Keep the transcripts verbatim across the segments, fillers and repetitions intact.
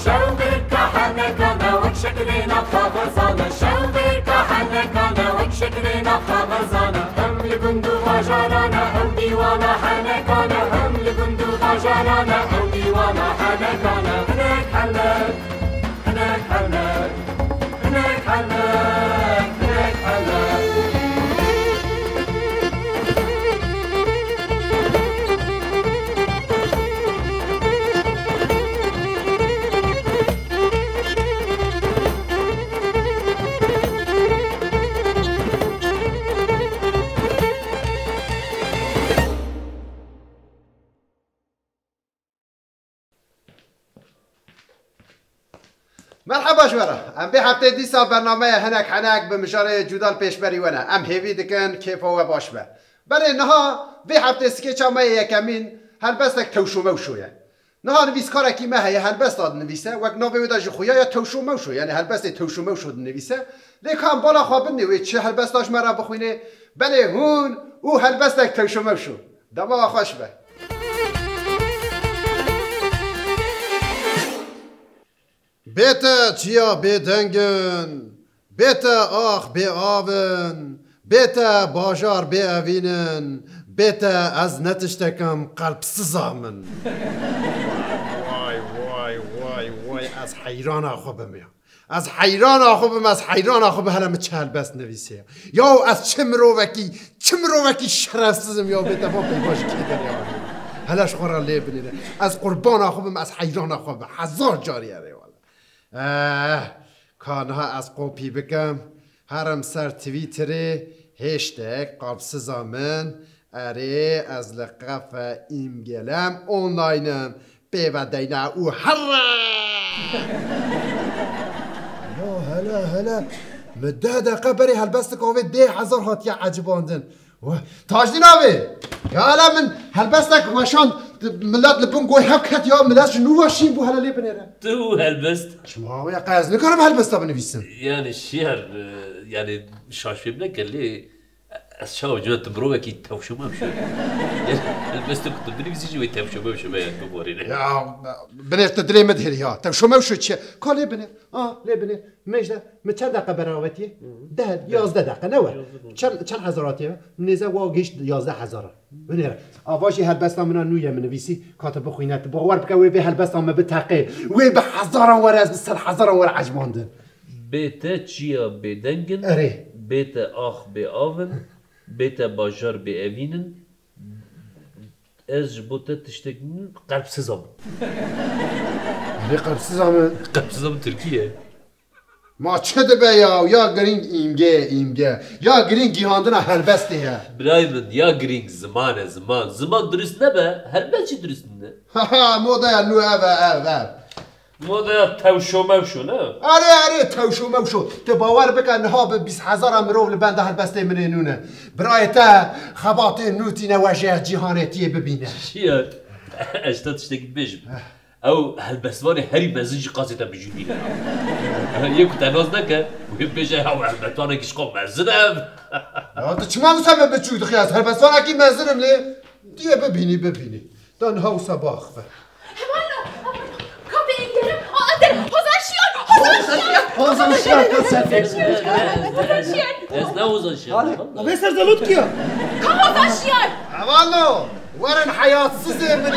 Şew bêrka henekane wek şeklê nav xwe xwezane, şew bêrka henekane wek şeklê nav xwe xwezane. Hem li gund û bajarane ew dîwana henekane, hem li gund û bajarane ew dîwana henekane. Hinek henek, hinek henek, hinek henek, hinek henek. Merheba ji we re. Em vê heftê dîsa bernameya Hinek Henek bi mijarê Cûdal Pêşberî we ne. Em hêvî dikin kêfa we baş be. Belê niha vê heftê skêça me yê yekemîn helbestek tewşo mewşo ye. Niha nivîskarekî me heye, helbesta dinivîse, wek navê wê de jî xuya ya tewşo mewşo, yanî helbestê tewşo mewşo dinivîse. Lê ka em bala xwe bidinê wê çi helbesta ji me re bixwînê. Belê hûn û helbestek tewşo mewşo. Dema we xweş be. Bê te çiya bêdeng in, bê te ax bê av in, bê te bajar bê evîn in, bê te ez ne tiştek im qelbsiza min. Way, way, way, way, ez heyrana xwe bim ya. Ez heyrana xwe bim, ez heyrana xwe bim, hele min çi helbest nivîsiye. Yaw ez çi mirovekî, çi mirovekî şerefsiz im ya, bê te van peyva ji kê derê anî. Hele ji xwe re lê binêre. Ez qurbana xwe bim, ez heyrana xwe bim. Hezar carî erê wele. Eh, ka niha ez kopî bikim, herim ser Twitterê, hashtag qelbsiza min, erê, ez li qefe îmgelem online im, pê ve deyne û herre! Ya hele, hele, min deh deqe berê helbestika wê deh hezar hatiye ecibandin. Weh, Tajdîn abi, ya hele min helbestek weşand, millet li bin goy hev ket ya, millet ji nû ve şîn bû, hele lê binêre. Tu û helbest. Çima wê qey ez nikarim helbesta binivîsim? Yani şiar, e, yani şaş fêm neke lê ez çawa cûna tu mirovekî tewşo mewşo. Yani helbestek ku tu binivîsî jî wê tewşo mewşo be yani biborîne. Ya binêr tu dilê min dihêlî ya. Tewşo mewşo çi ye? Ka lê binêr. A, lê binê. Mêjde, min çend deqe beravetiye? Deh, yazdeh deqe, ne we? Çend, çend hezar hatiye? Min nêze wa gihîşt yazdeh hezar. Binêre. Ava jî helbesta min a nû ye min nivîsî, ka tu bixwîne, tu bawer bike wê vê helbesta min biteqê. Wê bi hezaran were, ez bi sed hezaran were ecibandin. Bê te çiya bêdeng in, Erê. Bê te ax bê av in, bê te bajar bê evîn in, Ez ji bo te tiştek min qelbsiza min. Lê qelbsiza min. Qelbsiza min tirkî ye. Ma çi dibe ya? Ya girîng îmge, îmge. Ya girîng gihandina helbestê ye. Birayê min, ya girîng ziman e, ziman. Ziman dirust nebe, helbest jî dirust nîne. Ha ha, modaya nû ev e, ev, ev. Modaya tewşo mewşo, ne? Erê, erê, tewşo mewşo. Tu bawer bike, niha bi bîst hezara mirov li benda helbestê min ê nû ne. Birayê te xebatê nû tîne, we jê cîhanê tiyê bibîne. Şiyar, ez te tiştekî dibêjim. Ew helbestvanê herî mezin jî qasê te bi jû nîne. Yê ku te nas neke, wê bêje, ew helbestvanekî ji xwe mezin e. Ya tu çima wisa me bi çû dixî? Ez helbestvanekî mezin im lê. Tiyê bibînî, bibînî. Da niha wisa biaxive. Hevalno, hevalno. Kapê Engerê, a, Ender, Hozan Şiyar, Hozan Şiyar. Hozan Şiyar, Hozan Şiyar. Hozan Şiyar. Ez ne Hozan Şiyar? Abi, abi, ser zelot kiya? Ka Hozan Şiyar? Hevalno, werin heyatsizê min.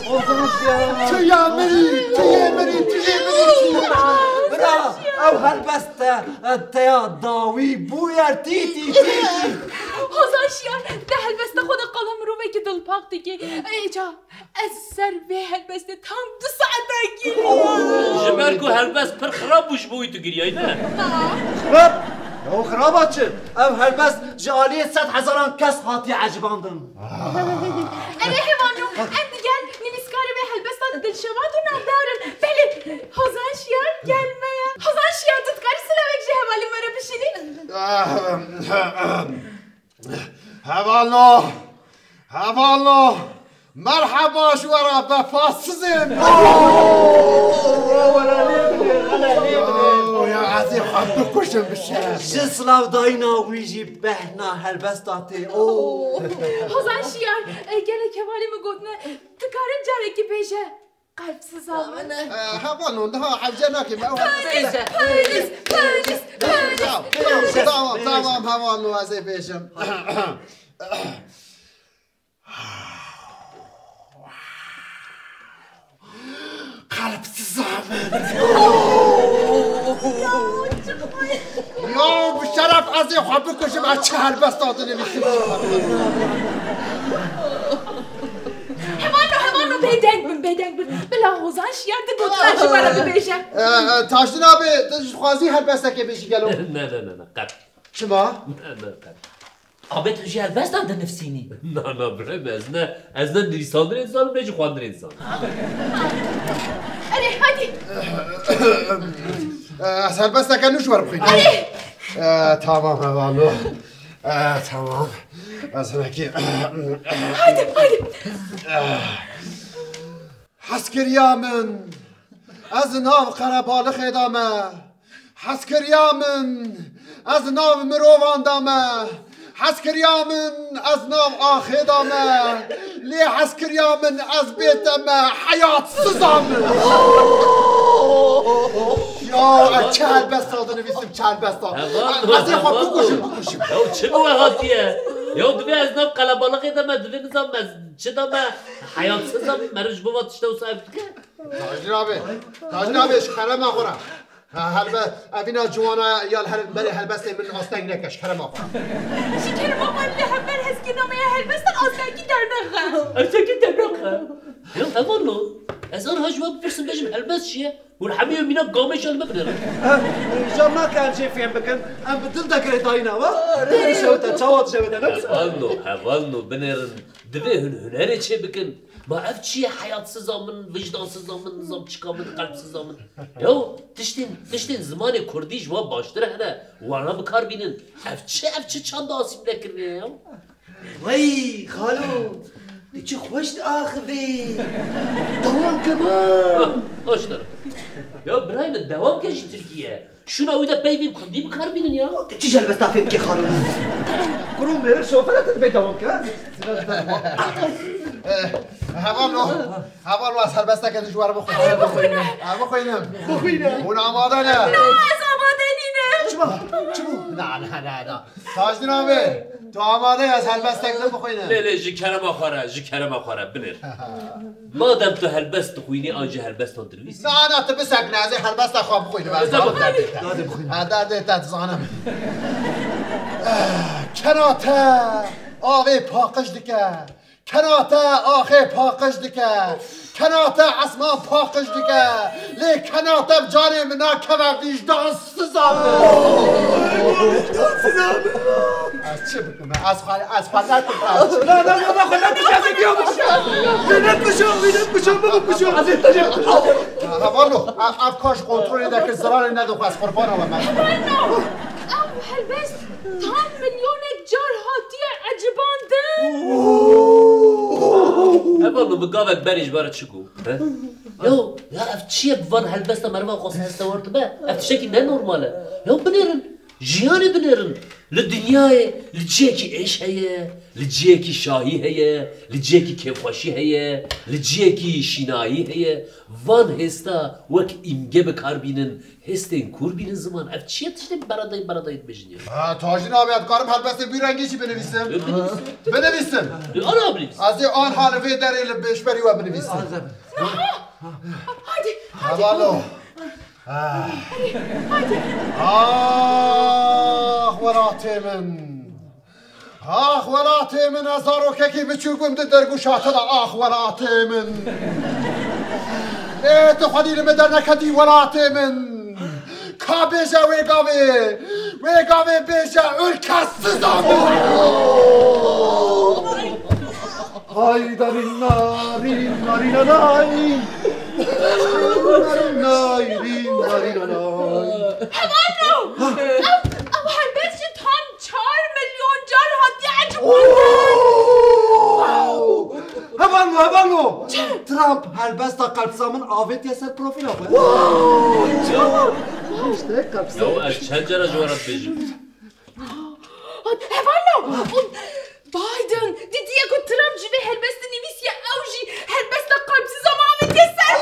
Hozan Şiyar. Tu ya mirî, tu yê mirî, tu yê mirî, tu yê mirî. Bira, ew helbest e, te ya dawî bûyer tî, tî, tî, tî. Hozan Şiyar, di helbesta xwe de qala mirovekî dilpak dike. Ê ca, ez ser vê helbestê tam du saeta giriyam. Ji ber ku helbest pir xirab bû, ji bo wî tu giriyayî, ne? Ha. Xirab? Ya xiraba çi? Ev helbest ji aliyê sed hezaran kes hatiye ecibandin. Erê hevalno, em digel nivîskarê vê helbesta dilşewat û navdar in. Belê, Hozan Şiyar gelmeye. Hozan Şiyar, tu dikarî silavek ji hevalên me re bişînî? Hevalno! Hevalno! Merheba ji we re, vefasizên! Ji silav dayîna wî jî behna helbesta tê. Oo. Hozan Şiyar, e, gelek hevalê min gotine, tu karin carekî bêje. Qelbsiza min. E, hevalno, niha hevce nake me. Polis, polis, polis, polis, polis. Tamam, tamam, hevalno, ez ê bêjim. Qelbsiza min. Ya, bi şeref ez ê xwe bikujim, ez çi helbesta dinivîsim. Hevalno, hevalno, bêdeng bin, bêdeng bin. Bila Hozan Şiyar di gotina ji me re bibêje. E, e, Tajdin abi, tu ji xwazî helbestekê bêjî gelo? Ne, ne, ne, ne, qet. Çima? Ne, ne, qet. Abê tu jî helbestan dinivîsînî? Na, na, birayê min, ez ne, ez ne nivîsandinê dizanim, ne jî xwendinê dizanim. Erê, hadi. Eh, ez helbesteke nû ji we re bixwînim. Erê. Eh, tamam, hevalno. Eh, tamam. Ez hinekî. Hadi, hadi. Hezkiriya min, ez nav qerebalixê de me. Hezkiriya min, ez nav mirovan de me. Hezkiriya min, ez nav axê de me. Lê hezkiriya min, ez bê te me, heyatsiza min. Ya, ez çi helbesta dinivîsim, çi helbesta. Heval, ez ê xwe heval. Bikujim, bikujim. Ya, çi bi we hatiye? Ya, divê ez nav qelebalixê de me, divê nizam ez çi de me, heyatsiza min, meriv ji bo va tişta wisa ev dike. Tajîn abi, Tajîn abi, ji kerema xwe re. Ha, helbe-, evîna ciwana ya li her-, berê helbestê min asteng neke, ji kerema xwe re. Ji kerema xwe re, li hember hezkirina me ya helbestan astengî dernexe. Astengî dernexe. Ya hevalno, ez aniha ji we bipirsim, bêjim helbest çi ye? Hûn hemî mîna gamêşa li me binêrin. Îcar nake em jê fêm bikin, em bi dil de girêdayî ne, wa? Dişewite, çawa dişewite, ne? Hevalno, hevalno, binêrin. Divê hûn hunerê çê bikin. Ma ev çi ye, heyatsiza min, wijdansiza min, nizam çika min, qelbsiza min. Yaw, tiştên, tiştên zimanê kurdî ji wan baştir hene, wana bi kar bînin. Ev çi, ev çi çanda asîmle kirine ye yaw? Wey, xalo, tu çi xweş diaxivî. Dewam ke ma. Ha, hoş derim. Ya birayê min, dewam ke jî tirkî ye. Şûna wî de peyvên kurdî bi kar bînin ya. Tu çi ji helbesta fêm dikî xalo? Kurûn bêrek şofere te dibê dewam ke. Eh, hevalno, hevalno, ez helbesteke ji we re bixwînim. Bixwîne. Eh, bixwînim. Bixwîne. Hûn amade ne? Na, ez amade nînim. Çima? Çi bû? Na, na, na, na. Tajdin abi, tu amade ye, ez helbestek din bixwînim. Lê, lê, ji kerema xwe re, ji kerema xwe re, binêr. Madem tu helbest dixwînî, an jî helbestan dinivîsî. Na, na, tu bisekine, ez ê helbesta xwe bixwînim, ez Ez ê derdê te. Derdê bixwînim. Ha, derdê te dizanim. Eh, kena te avê paqij dike. Kena te axê paqij dike. Kena te esman paqij dike. Lê kena te bi canê min nakeve, vîjdansiza min. Ez çi bikim? Ez xwe, ez xwe nekuşam. Na, na, na, na, xwe nekuşam, ez ê diya bikuşam. Wî nekuşam, wî nekuşam, bibikuşam. Ez ê te jê bikuşam. Hevalno, ev, ev ka ji kontrolê derkir, zirarê nedixwe, ez qurbana we me. Hevalno, ev helbest tam milyonek car hatiye ecibandin. Hevalno, bi gavek berê ji we re çi got? He? Ya, ya ev çi ye, bi van helbesta meriva xwe destewar dibe? Ev tiştekî ne normal e. Ya binêrin, jiyanê binêrin. Li dinyayê, li cihekî êş heye, li cihekî şahî heye, li cihekî kêfxweşî heye, li cihekî şînayî heye. Van hêsta wek îmge bi kar bînin, hêstên kûr bînin ziman. Ev çi ye, tiştê beredayî, beredayî dibêjin ya? Ha, Tajîn abi, ez dikarim helbestê bi wî rengî jî binivîsim? Binivîsim. Binivîsim. Ana binivîsim. Ez ê anha li vê derê li pêşberî we binivîsim. Aha! Hadi, hadi. Hevalno. Ah. Hadi, hadi. Ax welatê min. Ax welatê min, ez zarokekî biçûk bûm di dergûşa te de, ax welatê min. Lê tu xwedî li min derneketî welatê min. Ka bêje wê gavê, wê gavê bêje ülkesiza min. Hay darîna, rîna, rîna, day. Rîna, rîna, rîna, day. Hevalno! Ev, ev helbest ji tam çar milyon car hatiye ecibandin. Hevalno, hevalno! Çi? Trump helbesta qelbsiza min avêtiye ser profîla xwe. Ya ez çend cara ji we re dibêjim? Hevalno! Biden didiye ku Trump ji vê helbestê nivîsiye, ew jî helbesta qelbsiz ama avêtiye ser.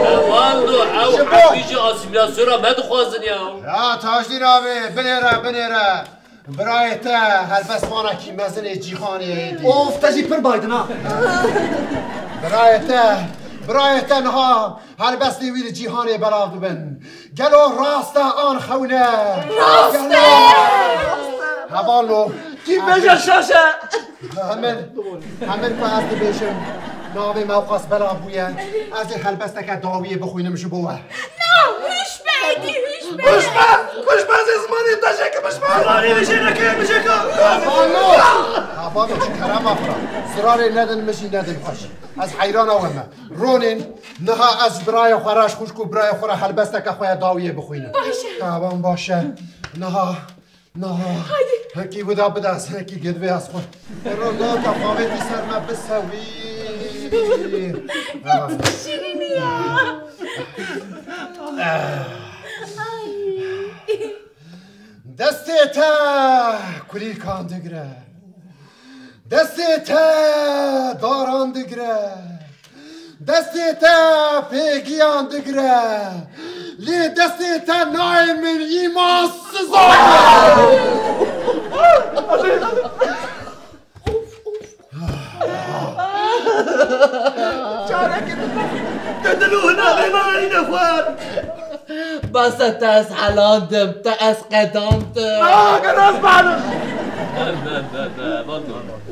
Hevalno, ew hemî ji asîmîlasyona me dixwazin ya. Ya Tajdîn abi, binêre, binêre. Birayê te helbestvanekî mezin ê cîhanê ye êdî. Of, te jî pir Biden ha. Birayê te, birayê te niha helbestê wî li cîhanê belav dibin. Gelo rast e an xewn e? Rast e! Gelo? Hevalno. Kî bêje şaş e? Hemin, hemin ku ez dibêjim, navê me ewqas belav bûye. Ez ê helbesteke dawiyê bixwînim ji bo we. Na, hûş be, êdî, hûş be. Hûş be, hûş be, ez ê zimanê te jêkim, hûş be. Zimanê min jê neke, min jêka. Hevalno. Hevalno, çi kerema xwe. Zirarê nedin min jî nedin xweş. Ez heyrana we me. Ronên, niha ez ji birayê xwe re, ji xwişk û birayê xwe re helbesteke xwe ya dawiyê bixwînim. Baş e. Tamam, baş e. Niha, niha. Haydi. Hekî wida bide ez, hekî gedvê ez xwe. Ronda te xavêtî ser me bisewî. Şîrînî ya. Ay. Destê te kulîlkan digire. Destê te daran digire. Destê te pêgiyan digire. Lê destê te nayê min îmansizan. Çarekê tu, tu dil û hina vê nayîne xwar. Bes e, te ez helandim, te ez qedandim. Ah, gel ez banim. Ne, ne, ne, ne, van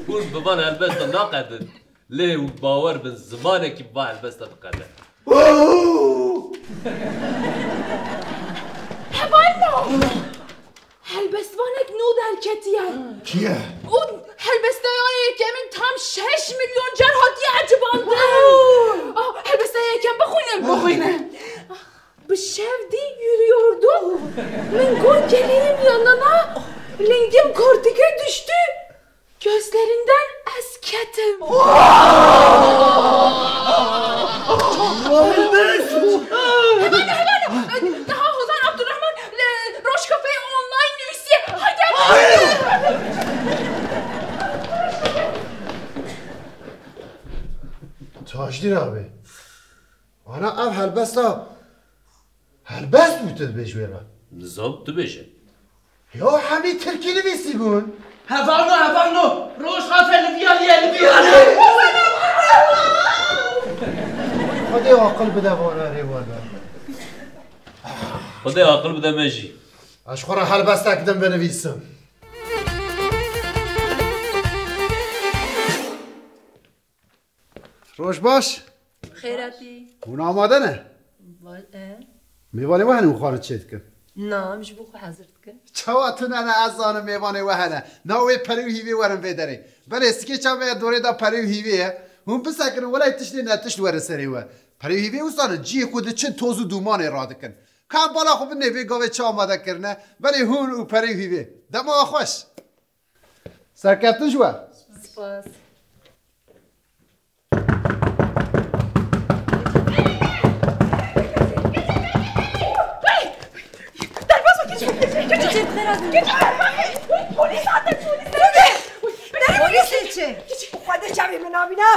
hûn bi van helbesta naqedin. Lê hûn bawer bin zimanekî bi van helbesta diqede. Hevalno! Helbestvanek nû derketiye. Kî ye? Û helbestaya yekemîn tam şeş milyon car hatiye ecibandin. Ah, helbestaya yekem bixwînin. Bixwîne. Bi şev dî yürüyordum. Min got geleyim yanına. Rengim kortige düştü. Gözlerinden ez ketim. Hemen, hemen. Daha Hozan Abdurrahman, e, Rojkafe'ye online nivîsiye. Hadi. Tajdîn abi. Ana ev helbesta Helbest bû tu dibêj wê re. Nizam tu bêje. Ya hemî tirkî nivîsîbûn. Hevalno, hevalno. Rojxafe li viyalî ye, li viyalî. Xwedê aqil bide vana rê werde. Xwedê aqil bide me jî. Ez xwe re helbestek din binivîsim. Roj baş. Xêretî. Hûn amade ne? Va-, e? Mêvanê we hene hûn xwarin çêdikin? Na, em ji bo xwe hezir dikin. Çawa tu ne, ne ez zanim mêvanê we hene. Na wê perê û hîvê werin vê derê. Belê sikê çavê dorê de perê û hîvê ye. Hûn bisekinin welay tiştê netişt werin serê we. Perê û hîvê wisa ne cihê ku diçin toz û dûmanê radikin. Ka em bala xwe binê vê gavê çi amade kirine. Belê hûn û perê û hîvê. Dema xweş. Serkeftin ji we. Spas. Derbas bike, geç, geç, geç. Geç, geç, geç. Polis hate, polis hate. Polis çi? Xwedê çavê min nabîna.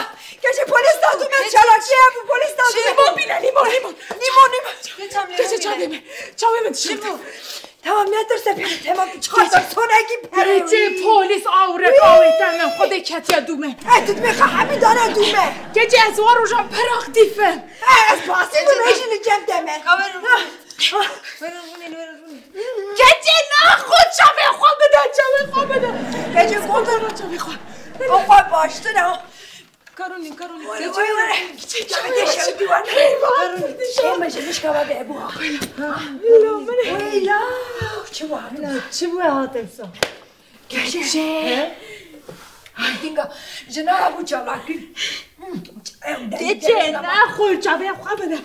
Keçê polis da tu me, çalakî hebû, polis da tu me. Limon bîne, limon, limon. Limon, limon. Keçê çavê min, çavê min dişim. Tamam, netirse pere, tamam, çiqas sonekî pere. Keçê polis awret awête min, xwedê ketiye dû me. Ez tu dibê xwe hemî dane dû me. Keçê ez wan rojan pir aktîf im. Ez pasî bûme jî li cem de me. Werin rûnê, werin rûnê. Keçê naxwe çavê xwe bide, çavê xwe bide. Keçê xwe bide, çavê xwe. O xwe baştir e. Karolîn, Karolîn. Were, were, were. Çavê te şewitî were. Eyvah. Ê, me ji mişka ve de hebû ha. Weyla. Çi wa? Çi bû hate wisa? Keçê. He? Dinga, jina hebû çalakî. Keçê, naxwe çavê xwe bide.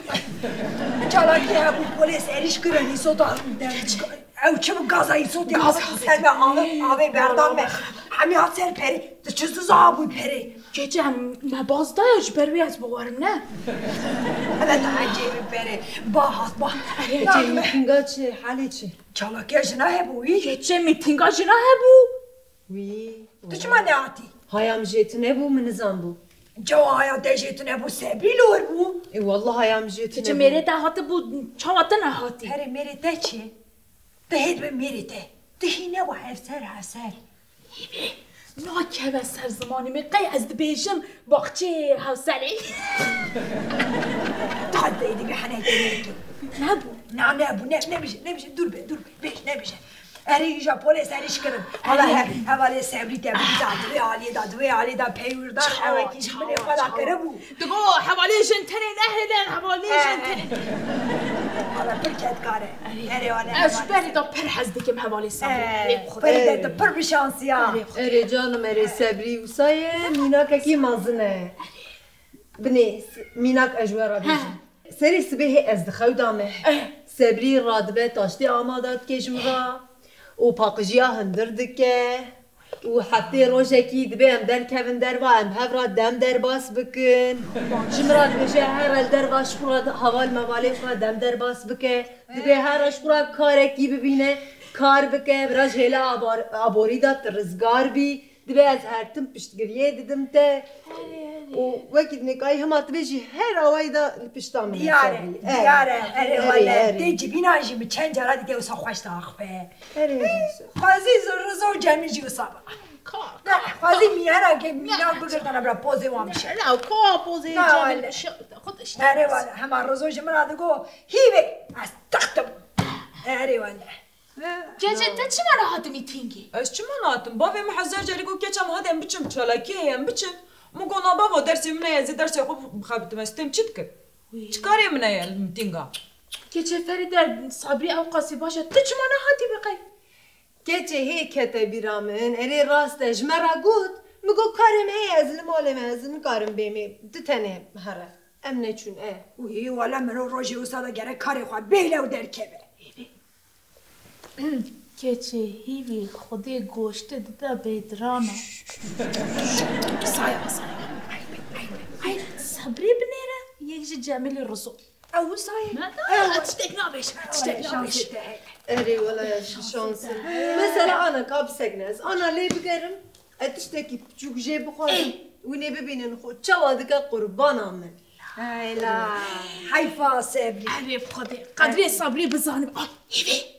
Çalakî hebû, polês êrîş kirin, îsota. Ew çi bû, gaza îsotê. Gaz, gaz. Ser me avê, avê berdan me. Hemî hat ser perê. Tu çi ziza bû perê? Keçe, em me baz daye, ji ber wê ez bi we re ne. Hele te ecêbî pere. Ba hat, ba. Erê, Yardım ecêbî et. Mîtinga çi? Halê çi? Çalakiya jina hebû wî. Keçe, mîtinga jina hebû. Wî. Tu çima nehatî? Haya min jê tune bû, min nizanbû. Çawa haya te jê tune bû, Sebrî li wir bû? Ê, wallah haya min jê tune bû. Keçe, mêrê te hatibû, çawa te nehatî? Herê mêrê te çi? Tu hê dibe mêrê te. Tu hî nebû hevser hevser. Hîvî, nakeve ser zimanê min, qey ez dibêjim baxçeyê hewselê. Qey dibê henekê nekim. Nebû. Na, nebû, ne, nebêje, nebêje, dûr be, dûr be, bêj, nebêje. Erê, îja polês erê şikirin. Hala he, hevalê Sebrî te biza, di vê aliyê de, di vê aliyê de peywirdan, çawa, ewekî ji çawa, min ê xwe da çawa. Kiribû. Digo, hevalê jin tenê nehêlin, hevalê jin tenê. Wala pir kedkar e. Erê. Erê, wala ez ji berê de pir hez dikim hevalê Sebrî. Erê, Xwedê. Pir de tu pir bi şansî ya. Erê, Xwedê. Erê, canim, erê, Sebrî wisa ye, mînakekî mezin e. Binê, mînak ez ji we re bêjim. Serê sibehê ez di xew de me. Sebrî radibe taştê amade dike ji min re û paqijiya hundir dike. Û heftê rojekî dibê em derkevin derva, em hev re dem derbas bikin. Ji min re dibêje, her el derva ji xwe re heval mevalê xwe re dem derbas bike. Dibê her re ji xwe re karekî bibîne, kar bike, bira ji hêla abar-, aborî de tu rizgar bî. Dibê ez her tim piştgiriyê didim te. Û wekî dinikayî hima tu bêjî her awayî de li pişta min e. Diyar e, Sebrî. Erê. Diyar e, erê, erê, wele. Erê. Tê civînan jî min çend cara dike wisa xweş diaxife. Erê, erê. Xwezî Rizo û Cemîl jî wisa ba. Ka, ka, xwezî mîhera ke mîna bigirtana bira pozê wan bişe. Ne, ka pozê Cemîl bişe. Xwe de işte. Erê wele, hema Rizo ji min re digo, hîvê, ez textim. Erê wele. Keçê, te çima nehatî mîtîngê? Ez çima nehatim? Bavê min hezar carî got, keçe em hadi em biçin, çalakî heye em biçin. Min got, na bavo, dersê min heye, ez ê dersê xwe bixebitim, ez têm çi dikim? Wî. Çi karê min heye li mîtînga? Keçê Ferîde, Sabrî ewqasî baş e, tu çima nehatî bi qey? Keçê hê kete bîra min, erê rast e, ji me re got, min got, karê min heye, ez li malê me, ez nikarim bêmê, tu tenê here. Em neçûn, e. Wî, wele min o rojê wisa de gerek karê xwe bêle û derkeve. Keçê hîvî Xwedê goştê dide bêdirana. Saya, saya. Ay, ay, ay. Ay, Sebrî binêre, yek jî Cemîlî Rizo. Ew wisa ye? Me, ew, tiştek nabêje, tiştek nabêje. Erê, wela ya şansım. Mesela ana ka bisekne ez. Ana lê bigerim. Ez tiştekî piçûk jê bixwazim, wînê bibînin xwe çawa dike qurbana min. Heyla. Heyfa Sebrî. Erê Xwedê. Qedrê Sebrî bizanim. Ay, hîvê.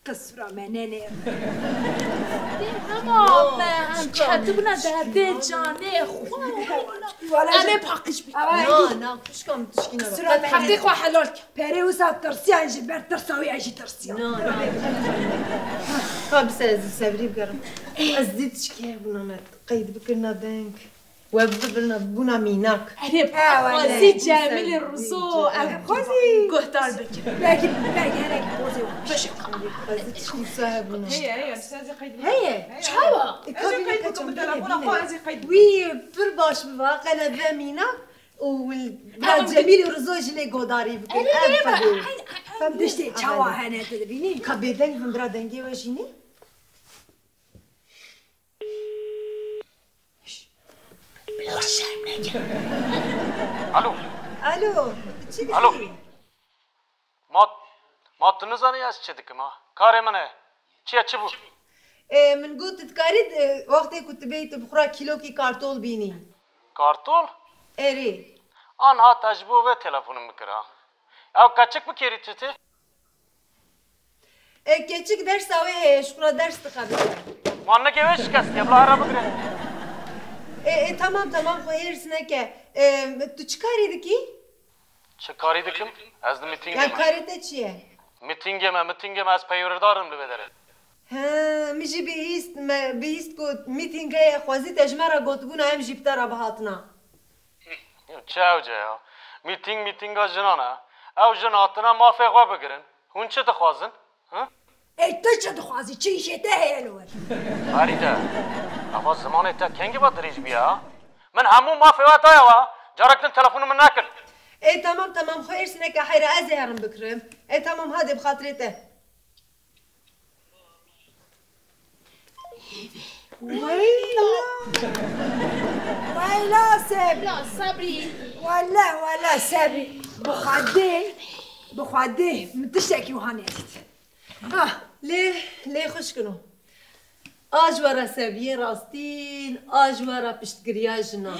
Qisura me nenê. Hema me em ketibûna derdê canê xwe. Wala em ê paqij bî. Na, na, xwişka min tişkî nebe. Qisura me. Heqê xwe helal ke. Perê wisa tirsiyan ji ber tirsa wî ez jî tirsiyan. Na, na. Ka bise ez li Sebrî bigerim. Ez dî tişkî hebûna me qeyd bikirina deng. We bibirina bûna mînak. Erê, xwezî Cemîlê Rizo, ev xwezî guhdar bikin. Belkî, belkî herek pozê wan. Xwezî tişkî wisa hebûna. Heye, heye, ez ê qeyd bikim. Heye. Çawa? Ez ê qeyd bikim, bi telefona xwe ez ê qeyd bikim. Wî pir baş biva, qene ve mînak. Û wil-, bira Cemîl û Rizo jî lê godarî bikin. Ev xwedê. Diştê çawa hene tu dibînî? Ka bêdeng bin bira dengê we jî ne? Bila şerm neke. Alo. Alo. Çi dikî? Alo. Ma, ma tu nizanî ez çi dikim ha? Karê min e. Çi ye, çi bû? Ê, min got, tu dikarî, e, wextê ku tu bêyî, tu bi xwe re kîlokî kartol bînî. Kartol? Erê. Anha te ji bo vê telefonim bikir ha. Ew keçik bi kêrî çi tê? E, keçik dersa wê heye, ji xwe re ders dixebite. Ma nigê wê şikestiye, bila here bigire. E, e, tamam, tamam, xwe hêrs neke. E, tu çi karî dikî? Çi karî dikim? Ez di mîtingê me. Ya karê te çi ye? Mîtingê me, mîtingê me, ez peywirdarim li vê derê. He, min jî bihîst, me bihîst ku mîting heye, xwezî te ji me re gotibûna em jî bi te re bihatina. Çi ewce ya? Mîting mîtinga jinan e. Ew jin hatine mafê xwe bigirin. Hûn çi dixwazin? Hi? Ê, tu çi dixwazî? Çi îşê te heye li wir? Ferîde, eva zimanê te kengî ve dirêj bûye ha? Min hemû mafê we daye we. Carek din telefonê min nekin. Ê, temam, temam, xwe hêrs neke heyra, ez ê herim bikirim. Ê, temam, hadê bi xatirê te. Hêvê, Weyla. Weyla Sebrî. La Sebrî. Wele, wele Sebrî. Bi Xwedê, bi Xwedê min tiştekî wiha nedît. Ah, lê, lê xwişkino. A ji we re seviyê rastîn, a ji we re piştgiriya jinan.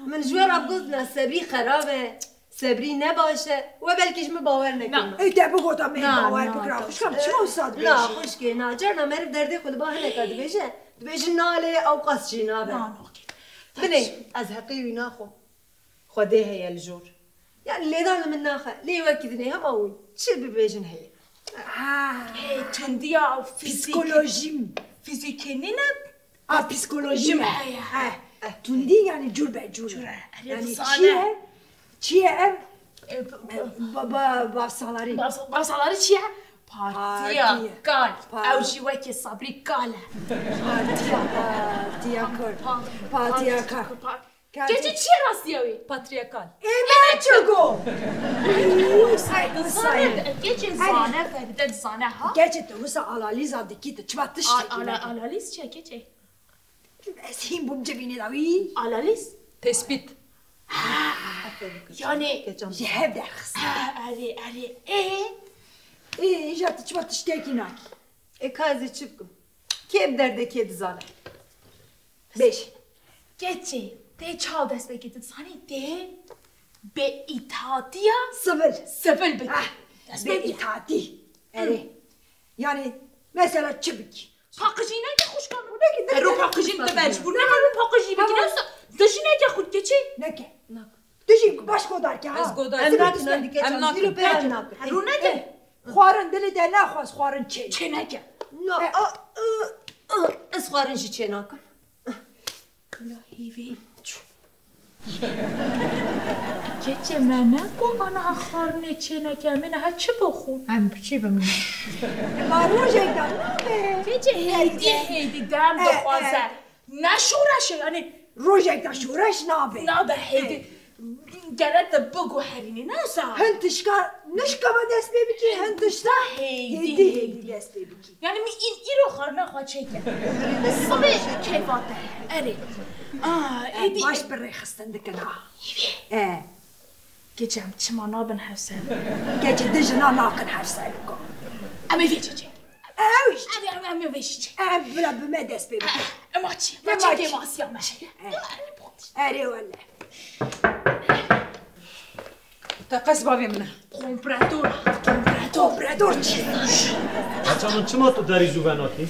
Min ji we re bigotine Sebrî xerab e, Sebrî ne baş e. We belkî ji min bawer nekirina. Ê te bigota me Na, bawer na, bikira. na. Xwişka min çima wisa dibêjî? Na, xwişkê, na. Carna meriv derdê xwe li ba hineka dibêje. Dibêjin nalê, ewqas jî nabe. Na, na, okey. Binê, ez heqê wî naxwim. Xwedê heye li jor. Yani lêdan li min naxe. Lê wekî dinê hema wî çi bibêjin heye. Ah. Hey, tundiya fizîk. Psikolojî mi? Fizîkê nîne. A, psikolojî Jim mi? Heye, he. He. Tundî yani cur be cur. Cur e. Erê, yani dizane. Çi ye? Çi ye ev? E, b-, b-, Ba-, ba-, Bavsalarî. Bavs-, Bavsalarî çi ye? Partiya Partiya. Kal. Par- Ew jî wekî Sabrî kal e. Partiya, partiya kal. Pa-, Partiya kal. pa-, Kal. Keçê çi ye rastiya wî? Patriyakal. Ê, me çi go? Ay, Dizane, dizane. Keçê Ay. zane, Ferîde dizane ha? Keçê tu wisa analîza dikî, tu çima tiştekî Al-, ala-, nake? Analîz çi ye keçê? Ez hîn bûm civînê de wî. Analîz? Tespît. Ha, yani Geçen Ji hev derxist. Ha, erê, erê. Ê? Ê, îja tu çima tiştekî nakî? E, ka ez ê çi bikim? Kê bi derdê kê dizane? Bêj. Keçê, tê çaw dest pê kir, tu dizanî tê bêîtatiya Sivil. Sivil bike. Ah, Dest pê bike. Bêîtatî. Erê. Yani mesela çi bikî? Paqijî neke xwişka min. Ero paqijî te mecbûr ne ero paqijî bikî. Tamam. Nefsa, tu jî neke xwîn keçê. Neke. Nake. Tu jî baş godar ke ha. Ez godar Em nakin, em dikin, em nakin. Zîro pê em nakin. Ero neke. Xwarin dilê te naxwaz xwarin çê. Çê neke. Na, E. a, ı, ı, ez xwarin jî çê nakim. La hîvî. Keçê me ne ku ana xwarinê çê neke, min ha çi bixwin? Em çi bimin? Ma rojek de nabe. Keçê hêdî hêdî dem E, dixwaze. e. Ne şoreş e, yani Rojek de şoreş nabe. Nabe hêdî. Gerek te biguherînî, ne sa? Hin tişka nişka me dest pê bikî, hin tişta Hêdî, hêdî hêdî. hêdî dest pê bikî. Yani min î-, îro xwarina xwe çêke. Sibê keyfa te. Erê. Aa, E, êdî. Baş bi rêxistin dikin ha. E. Keçê em çima nabin hevser? Keçê di jina nakin hevser ko. Em ê vê çêçe. Ew jî. Em, em, em ê vê çêçe. Em bila bi me dest pê bike. Em a çi? Em Ma a çi çi? kêmasiya me. E. Erê wele. Te qes bavê min e. Komprador, komprador. Komprador çi? Aça min çima tu derî zû venakî?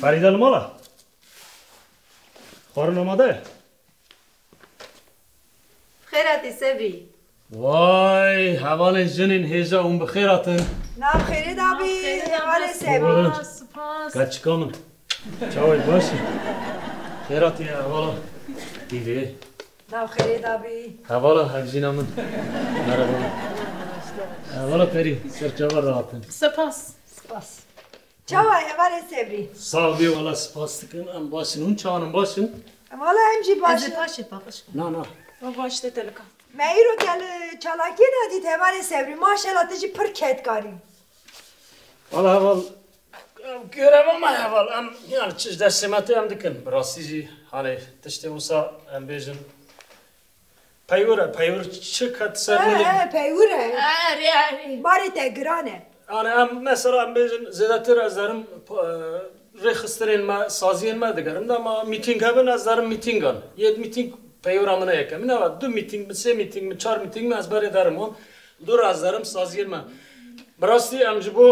Ferîde li mala? Xwarin amade ye? Xêr hatî Sebrî. Vay, hevalên jinên hêja hûn bi xêr hatin. Nav xêrê dabî, Nav xêrê hevalê dabî. Sebrî. Spas, spas. Keçika min. Çawa yî, baş î? Xêr hatî hevala. Dîvê. Nav xêrê dabî. Hevala hevjîna min. Merhaba. Hevala Perî, ser çava rahatin. Spas. Spas. Çawa hevalê Sebrî? Sax bî, wala spas dikim, em baş in. Hûn çawan in, baş in? Wala em jî baş in. Ez ê paşê paqij kim. Na, na. Baş te telika. Me îro te li çalakiyê nedît hevalê Sebrî. Maşallah, tu jî pir kedkarî. Wala heval, ev göreva me heval. Em, yani çi ji destê me tê em dikin. Bi rastî jî, hani tiştê wisa em bêjin. Peywir e, peywir çi ket ser min? He, he, peywir e. Erê, erê. Barê te giran e. Yani em, mesela em bêjin, zêdetir ez derim, e, rêxistinên me, saziyên me digerim. Dema mîtîng hebin, ez derim mîtîngan. Yê mîtîng peywira min e yeke. Min eva du mîtîng, min sê mîtîng, min çar mîtîng, min ez berê derim wan. Dûr ez derim saziyên me. Bi rastî em ji bo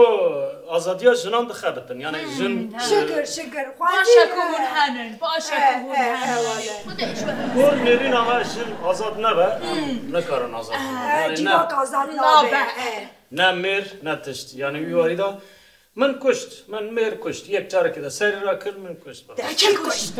azadiya jinan dixebitin. Yani jin, Şikir, şikir. Baş e ku hûn henin, baş e ku hûn henin. Xwedê ji we Gor nêrîna me jin azad nebe, em nikarin azad bibin. Yani ne, Civak azad nabe. Ne mêr, ne tişt. Yani wî warî de min kuşt, min mêr kuşt. Yek carekê de serî rakir, min kuşt. Te kî kuşt?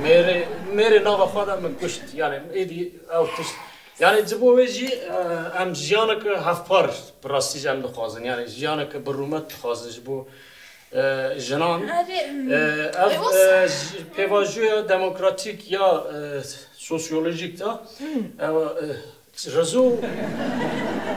Mêrê, mêrê nava xwe de min kuşt. Yani êdî ew tişt. Yani ji bo wê jî, e, em jiyaneke hevpar bi rastî jî em dixwazin. Yani jiyaneke bi rûmet dixwazin ji bo, e, jinan. Erê, E, ev, e, wisa. e, ji-, pêvajoya demokratîk ya, e, sosyolojîk de, ew, e, Rezo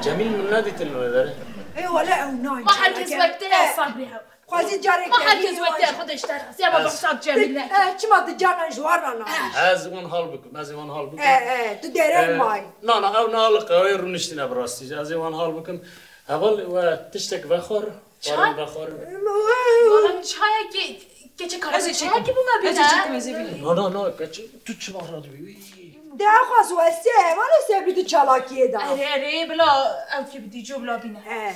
Cemîl min nedîtin li wê derê. Ê wele ew nayên Ma herkes çalakê. wek te ya E. Sabrî hev. Qazî careke Ma herkes wekî xwe de ji te razî, ama behsa Cemîl neke. Eh, çima tu carna ji wan re nayî? Ez wan hal bikim, ez ê wan hal bikim. Eh, eh, tu dereng mayî. Na, na, ew nealiqe, ew ê rûniştîne bi rastî jî. Ez ê wan hal bikim. Heval we tiştek vexwar, Çay? Xwarin vexwar. Bana çayekî, keçe karabê çayekî bû me bîne. Ez ê çekim, ez ê bînim. Na, na, na, keçe, tu çima radibî? De xwaz westiye, hevalê Sebrî tu çalakiyê da. Erê, erê, bila ew kê bi dîco bila bîne. Eh.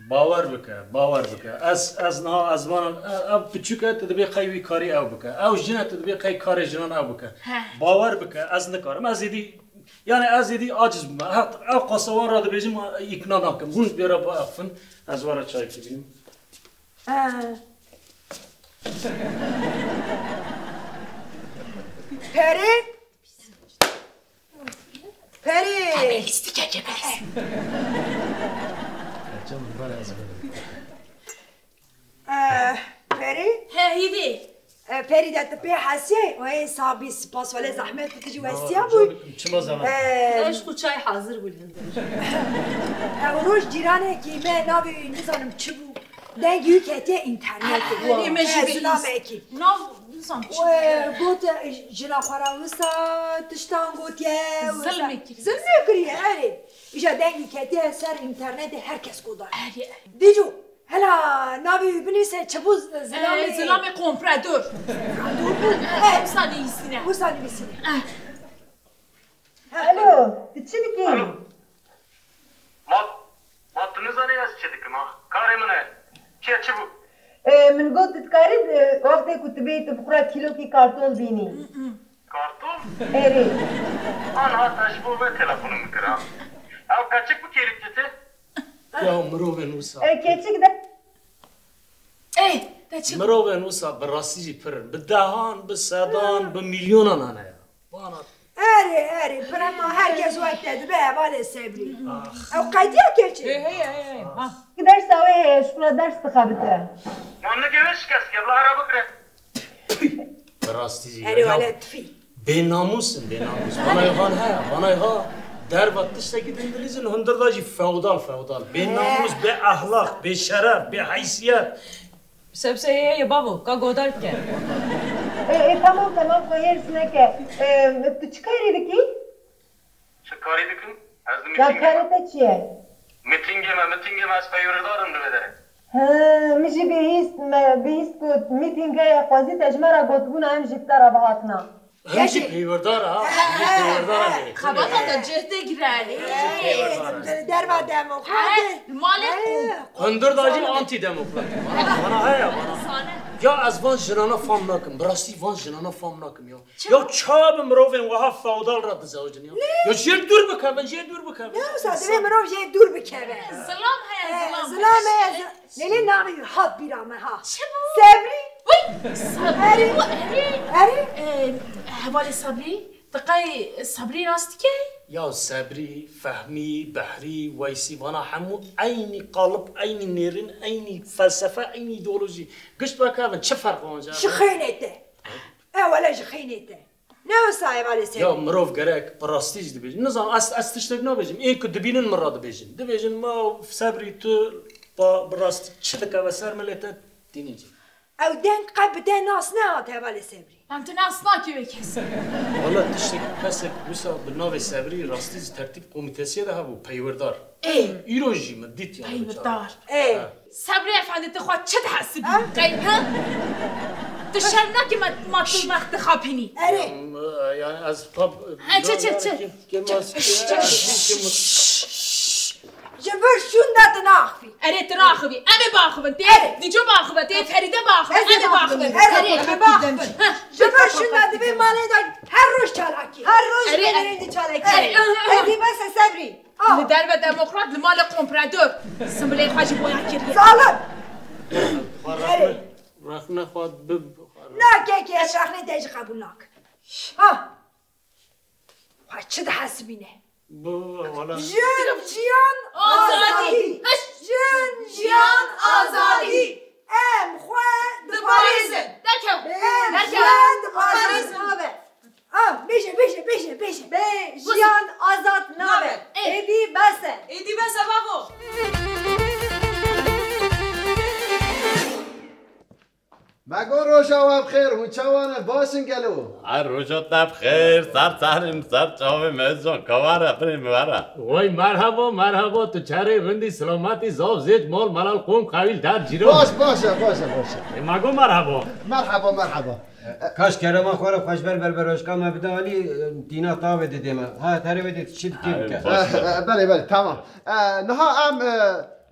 Bawer bike, bawer bike. Ez, ez niha, ez vanim, e, ev piçûk e, tu dibê qey wî karî ew bike. Ew jin e, tu dibê qey karê jinan ew bike. Heh. Bawer bike, ez nikarim. Ez êdî, yani ez êdî aciz bûme. He, ew qasa wan re dibêjim, îkna nakim. Hûn bêre biaxivin, ez we re çayekî bînim. He. Perê? Perî! Em ê lîstikekê bihîstin. Eh, Perî? He, hîvî. Eh, Perî de tu pê hesiyê, wê sabî spas wele zehmet tu jî westiya bû. Çima zehmet? Eh, Eşq û çay hazir bû li hundir. Ew roj cîranekî me navê wî nizanim çi bû. Dengê wî ketiye înternetê. Erê, me jî bihîst. Zilamekî. Nav, nizam çi. Got, e, jina xwe re wisa tiştan gotiye, wisa. Zilmê kiriye. Zilmê kiriye, erê. Îja dengê ketiye ser înternetê, her kes guhdar. Erê, erê. Dîco, hela navê wî binivîse çi bû, z-, zilamê? E, zilamê komprador. Komprador bû. E, wisa nivîsîne. Wisa nivîsîne. E. Alo, tu çi dikî? Alo. Ma, ma tu nizanî ez çi dikim ha? Karê min e. Çi ye, çi bû? E, min got, tu dikarî, e, wextê ku tu bêyî, tu bi xwe re kîlokî kartol bînî. Kartol? Erê. Anha te ji bo vê telefonê min kir ha. Ew keçik bi kêrî dite? Ya mirovên wisa. E, keçik de. Ê, te çi? Mirovên wisa bi rastî jî pir in. Bi dehan, bi sedan, bi milyonan hene ya. Bana. Erê, erê, pirema herkes wek te dibe hevalê Sebrî. Ew qediya keçê. Hê, hê, hê, hê, ha. Dersa wê heye, ji xwe ders dixebite. Mamlekê wê şikest ke, bila hera bikire. Bi rastî jî. Erê, ya, wele tifî. Bênamûs in, bênamûs. Vanayê han heye, vanayê ha derva tiştekî din dilîzin, hundir da jî feodal, feodal. Bênamûs, bêexlaq, bêşeref, bêheysiyet. Sebse heye ye bavo, ka godar bike. E, e, tamam, tamam, xwe hêrs neke. E, tu çi karî dikî? Çi karî dikim? Ez di Ya mîtingê me. Karê te çi ye? Mîtingê me, mîtingê me, ez peywirdarim di vê derê. He, min jî bihîst, me bihîst ku mîting heye, xwezî te ji me re gotibûna em jî bi te re bihatina. Em jî Gerçek. Peywerdar ha, em jî peywerdar ha. Xebata te cih tê girelî. Peywerdar ha. Derva demokrat. He, li malê He. Hundir da jî antidemokrat. Bana, bana heye, bana. Sane. Ya ez van jinana fam nakim, bi rastî van jinana fam nakim ya. Çima? Ya çawa bi mirovên wiha feodal re dizewicin ya? Ne? Ya jê dûr bikevin, jê dûr bikevin. Ne wisa divê mirov jê dûr bikeve. Zilam heye, He, zilam. Zilam heye, zi-, Lê lê navê wî hat bîra me ha. Çi bû? Sebrî. Wî, Sebrî Erê. bû, erê. Erê. Ee, hevalê Sebrî, tu qey Sebrî nas dikey? Ya Sebrî, Fehmî, Behrî, Weysî, vana hemû eynî qalib, eynî nêrîn, eynî felsefe, eynî îdeolojî. Gişt weke evin, çi ferq wan ji Ji xeynê te. E wele ji xeynê te. Ne wisa hevalê Sebrî. Ya mirov gerek bi rastî jî dibêjin. Nizanim, ez, ez tiştek nabêjim. Ê ku dibînin min re dibêjin. Dibêjin, ma Sebrî tu ba, bi rastî çi dikeve ser milê te dînî cî. Ew deng qe bi te nas nehat hevalê Sebrî. Em tu nas nakî wê kesî. Wala tiştek kesek wisa bi navê Sebrî rastî jî tertîb komîtesiyê de hebû, peywerdar. Ê. Îro jî min dît yani. Peywerdar. Ê. Ha. Sebrî efendi, tu xwe çi dihesibî? Ha? Qey, ha? Tu şerm nakî ma, ma tu mex dixapînî? Erê. Em, e, yani ez tab-, Ha, çi, çi, çi? Kim, kim, kim, kim, kim, Ji vir şûnda tu naxivî. Erê, tu naxivî. Em ê baxivin. Tê Erê. Dîco baxive, tê Ferîde baxive. Ez ê Em ê baxivin. baxivin. Erê, Erê. Em ê baxivin. Ha. Ji vir şûnda di vê malê de her roj çalakî. Her roj Erê, bênerên di çalakî. Erê. Hêdî bes e Sebrî. Ah. Li derve demokrat, li malê komprador. Simbilê xwe jî boya kiriye. Zalim. Xwe Erê. rexne, rexne xwe bi, bi xwe re. Na kekê, ez rexnê te jî qebûl nakim. Ha. Xwe çi dihesibîne? Bu, wala. Jin, jiyan, Azadî. azadî. Jin, jiyan, azadî. Em xwe diparêzin. Derkew. Em Derkew. jiyan diparêzin. Nabe. Ah, bêje, bêje, bêje, bêje. Bê jiyan azad nabe. Nabe. Ê. Êdî bes e. Êdî bes e bavo. Çawa bi xêr, hûn çawa ne? Baş in gelo? Her roja te bi xêr, ser serê min, ser çavê min, ez jan kawara, binê min were. Way merhaba, merhaba, tu çerê rindî, selametî, zaf zêç, mal, melal, qom, qewîl, der, cîran. Baş, baş e, baş e, baş e. E, ma go merhaba. Merhaba, merhaba. Kaş kerema xwe re xweş ber berberoşka me bide alî, tîna tavê didê me. Ha, terê wê dê çi dikê bike. Baş e. E, e, belê, belê, tamam. E, niha em, e,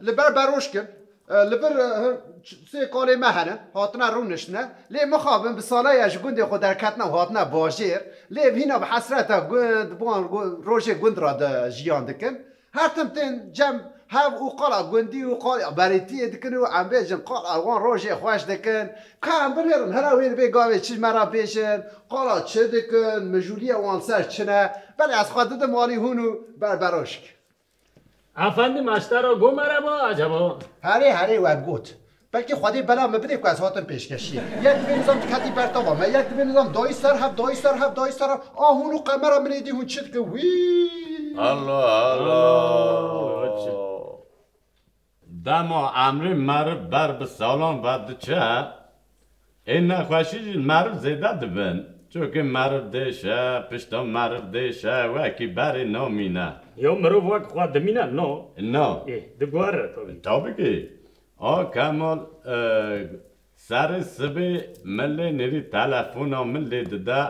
li ber beroşkin. E, li vir, e, hin, ç-, sê kalê me hene, hatine rûniştine. Lê mixabin bi saleya ji gundê xwe derketine û hatine bajêr. Lê ev hîna bi hesreta gund, bi wan gu-, rojê gund re de jiyan dikin. Her tim tên cem hev û qala gundî û qala berêtiyê dikin û em bêjin qala wan rojê xweş dikin. Ka em binêrin, hela wê dibê gavê çi ji me re bêjin, qala çi dikin, mijûliya wan ser çi ne. Belê ez xwe didim alî hûn û berberoşk. Efendim, ez te re got merhaba, acaba? Herê, herê, we got. Belkî Xwedê bela min bidê ku ez hatim pêşkêşiyê. Yek dibê nizam diketî ber tava me, yek dibê nizam dayî ser hev, dayî ser hev, dayî ser hev. A hûn û qemera min ê dî hûn çi dikin? Wî! Allah, Allah. Allah, çi? Dema emrê meriv ber bi salan ve diçe, ê nexweşî jî meriv zêde dibin. Çunke meriv dêş e, pişta meriv dêş e, wekî berê namîne. Ya mirov wek xwe dimîne? No. No. Ê, diguhere tabî. Tabî ki. A Kemal, e, serê sibê min lê nêrî telefona min lê dide.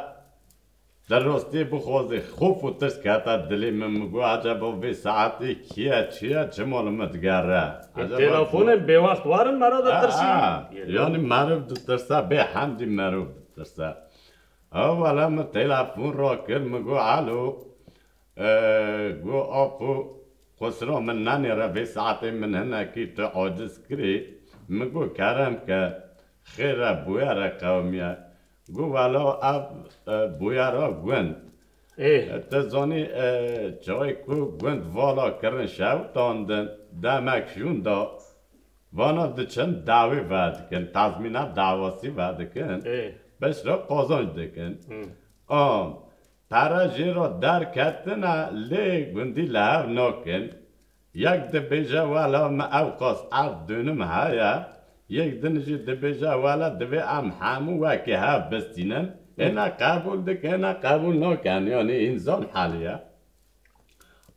Di rastî bixwazê xof û tirs kete dilê min, min got, "Eceba vê saetê kî ye, çi ye, çima li min digere? Ê, Eceba telefonên bêwext warin mera Ha, ditirsin." Ha. Yanî meriv ditirse, bê hemdî meriv ditirse. Ha, wele min telefon rakir, min got, "Alo." E, got, "Apo, qusura min nenêre, vê saetê min hinekî tu aciz kirî." Min got, "Kerem ke, xêr e, bûyere qewimiye." Got, "Wela ev, e, bûyera gund." Ê. E, tu zanî, e, çaxê ku gund vala kirin şewitandin, demek şûn da, vana diçin dawî vedikin, tazmîna dawasî vedikin, Ê. Beş re qazanc dikin. Hı. Am, pere jê re derketine lê gundî li hev nakin. Yek dibêje, "Wela me ew qas erd dûnim heye." Yek din jî dibêje, "Wela divê em hemû wekî hev bistînin." Ê ne qebûl dikin, ê ne qebûl nakin, yanî însan helî ye.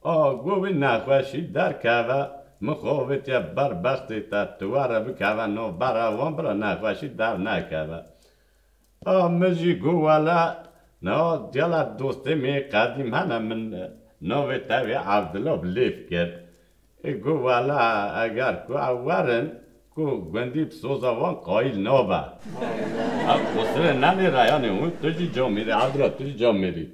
A, got, "Wî nexweşî derkeve, min xwe avêtiye ber bextê te, tu were bikeve navbera wan, bira nexweşî dernekeve." A, min jî got, "Wele, niha gela dostê min qedîm hene, min navê te wê Evdilo bi lêv kir." Ê, got, "Wele, eger ku ew werin, ku gundî bi soza wan qayîl nabe." Ev qusirê nenêre, yanî hûn tu jî camêrî, Evdilo tu jî camêrî.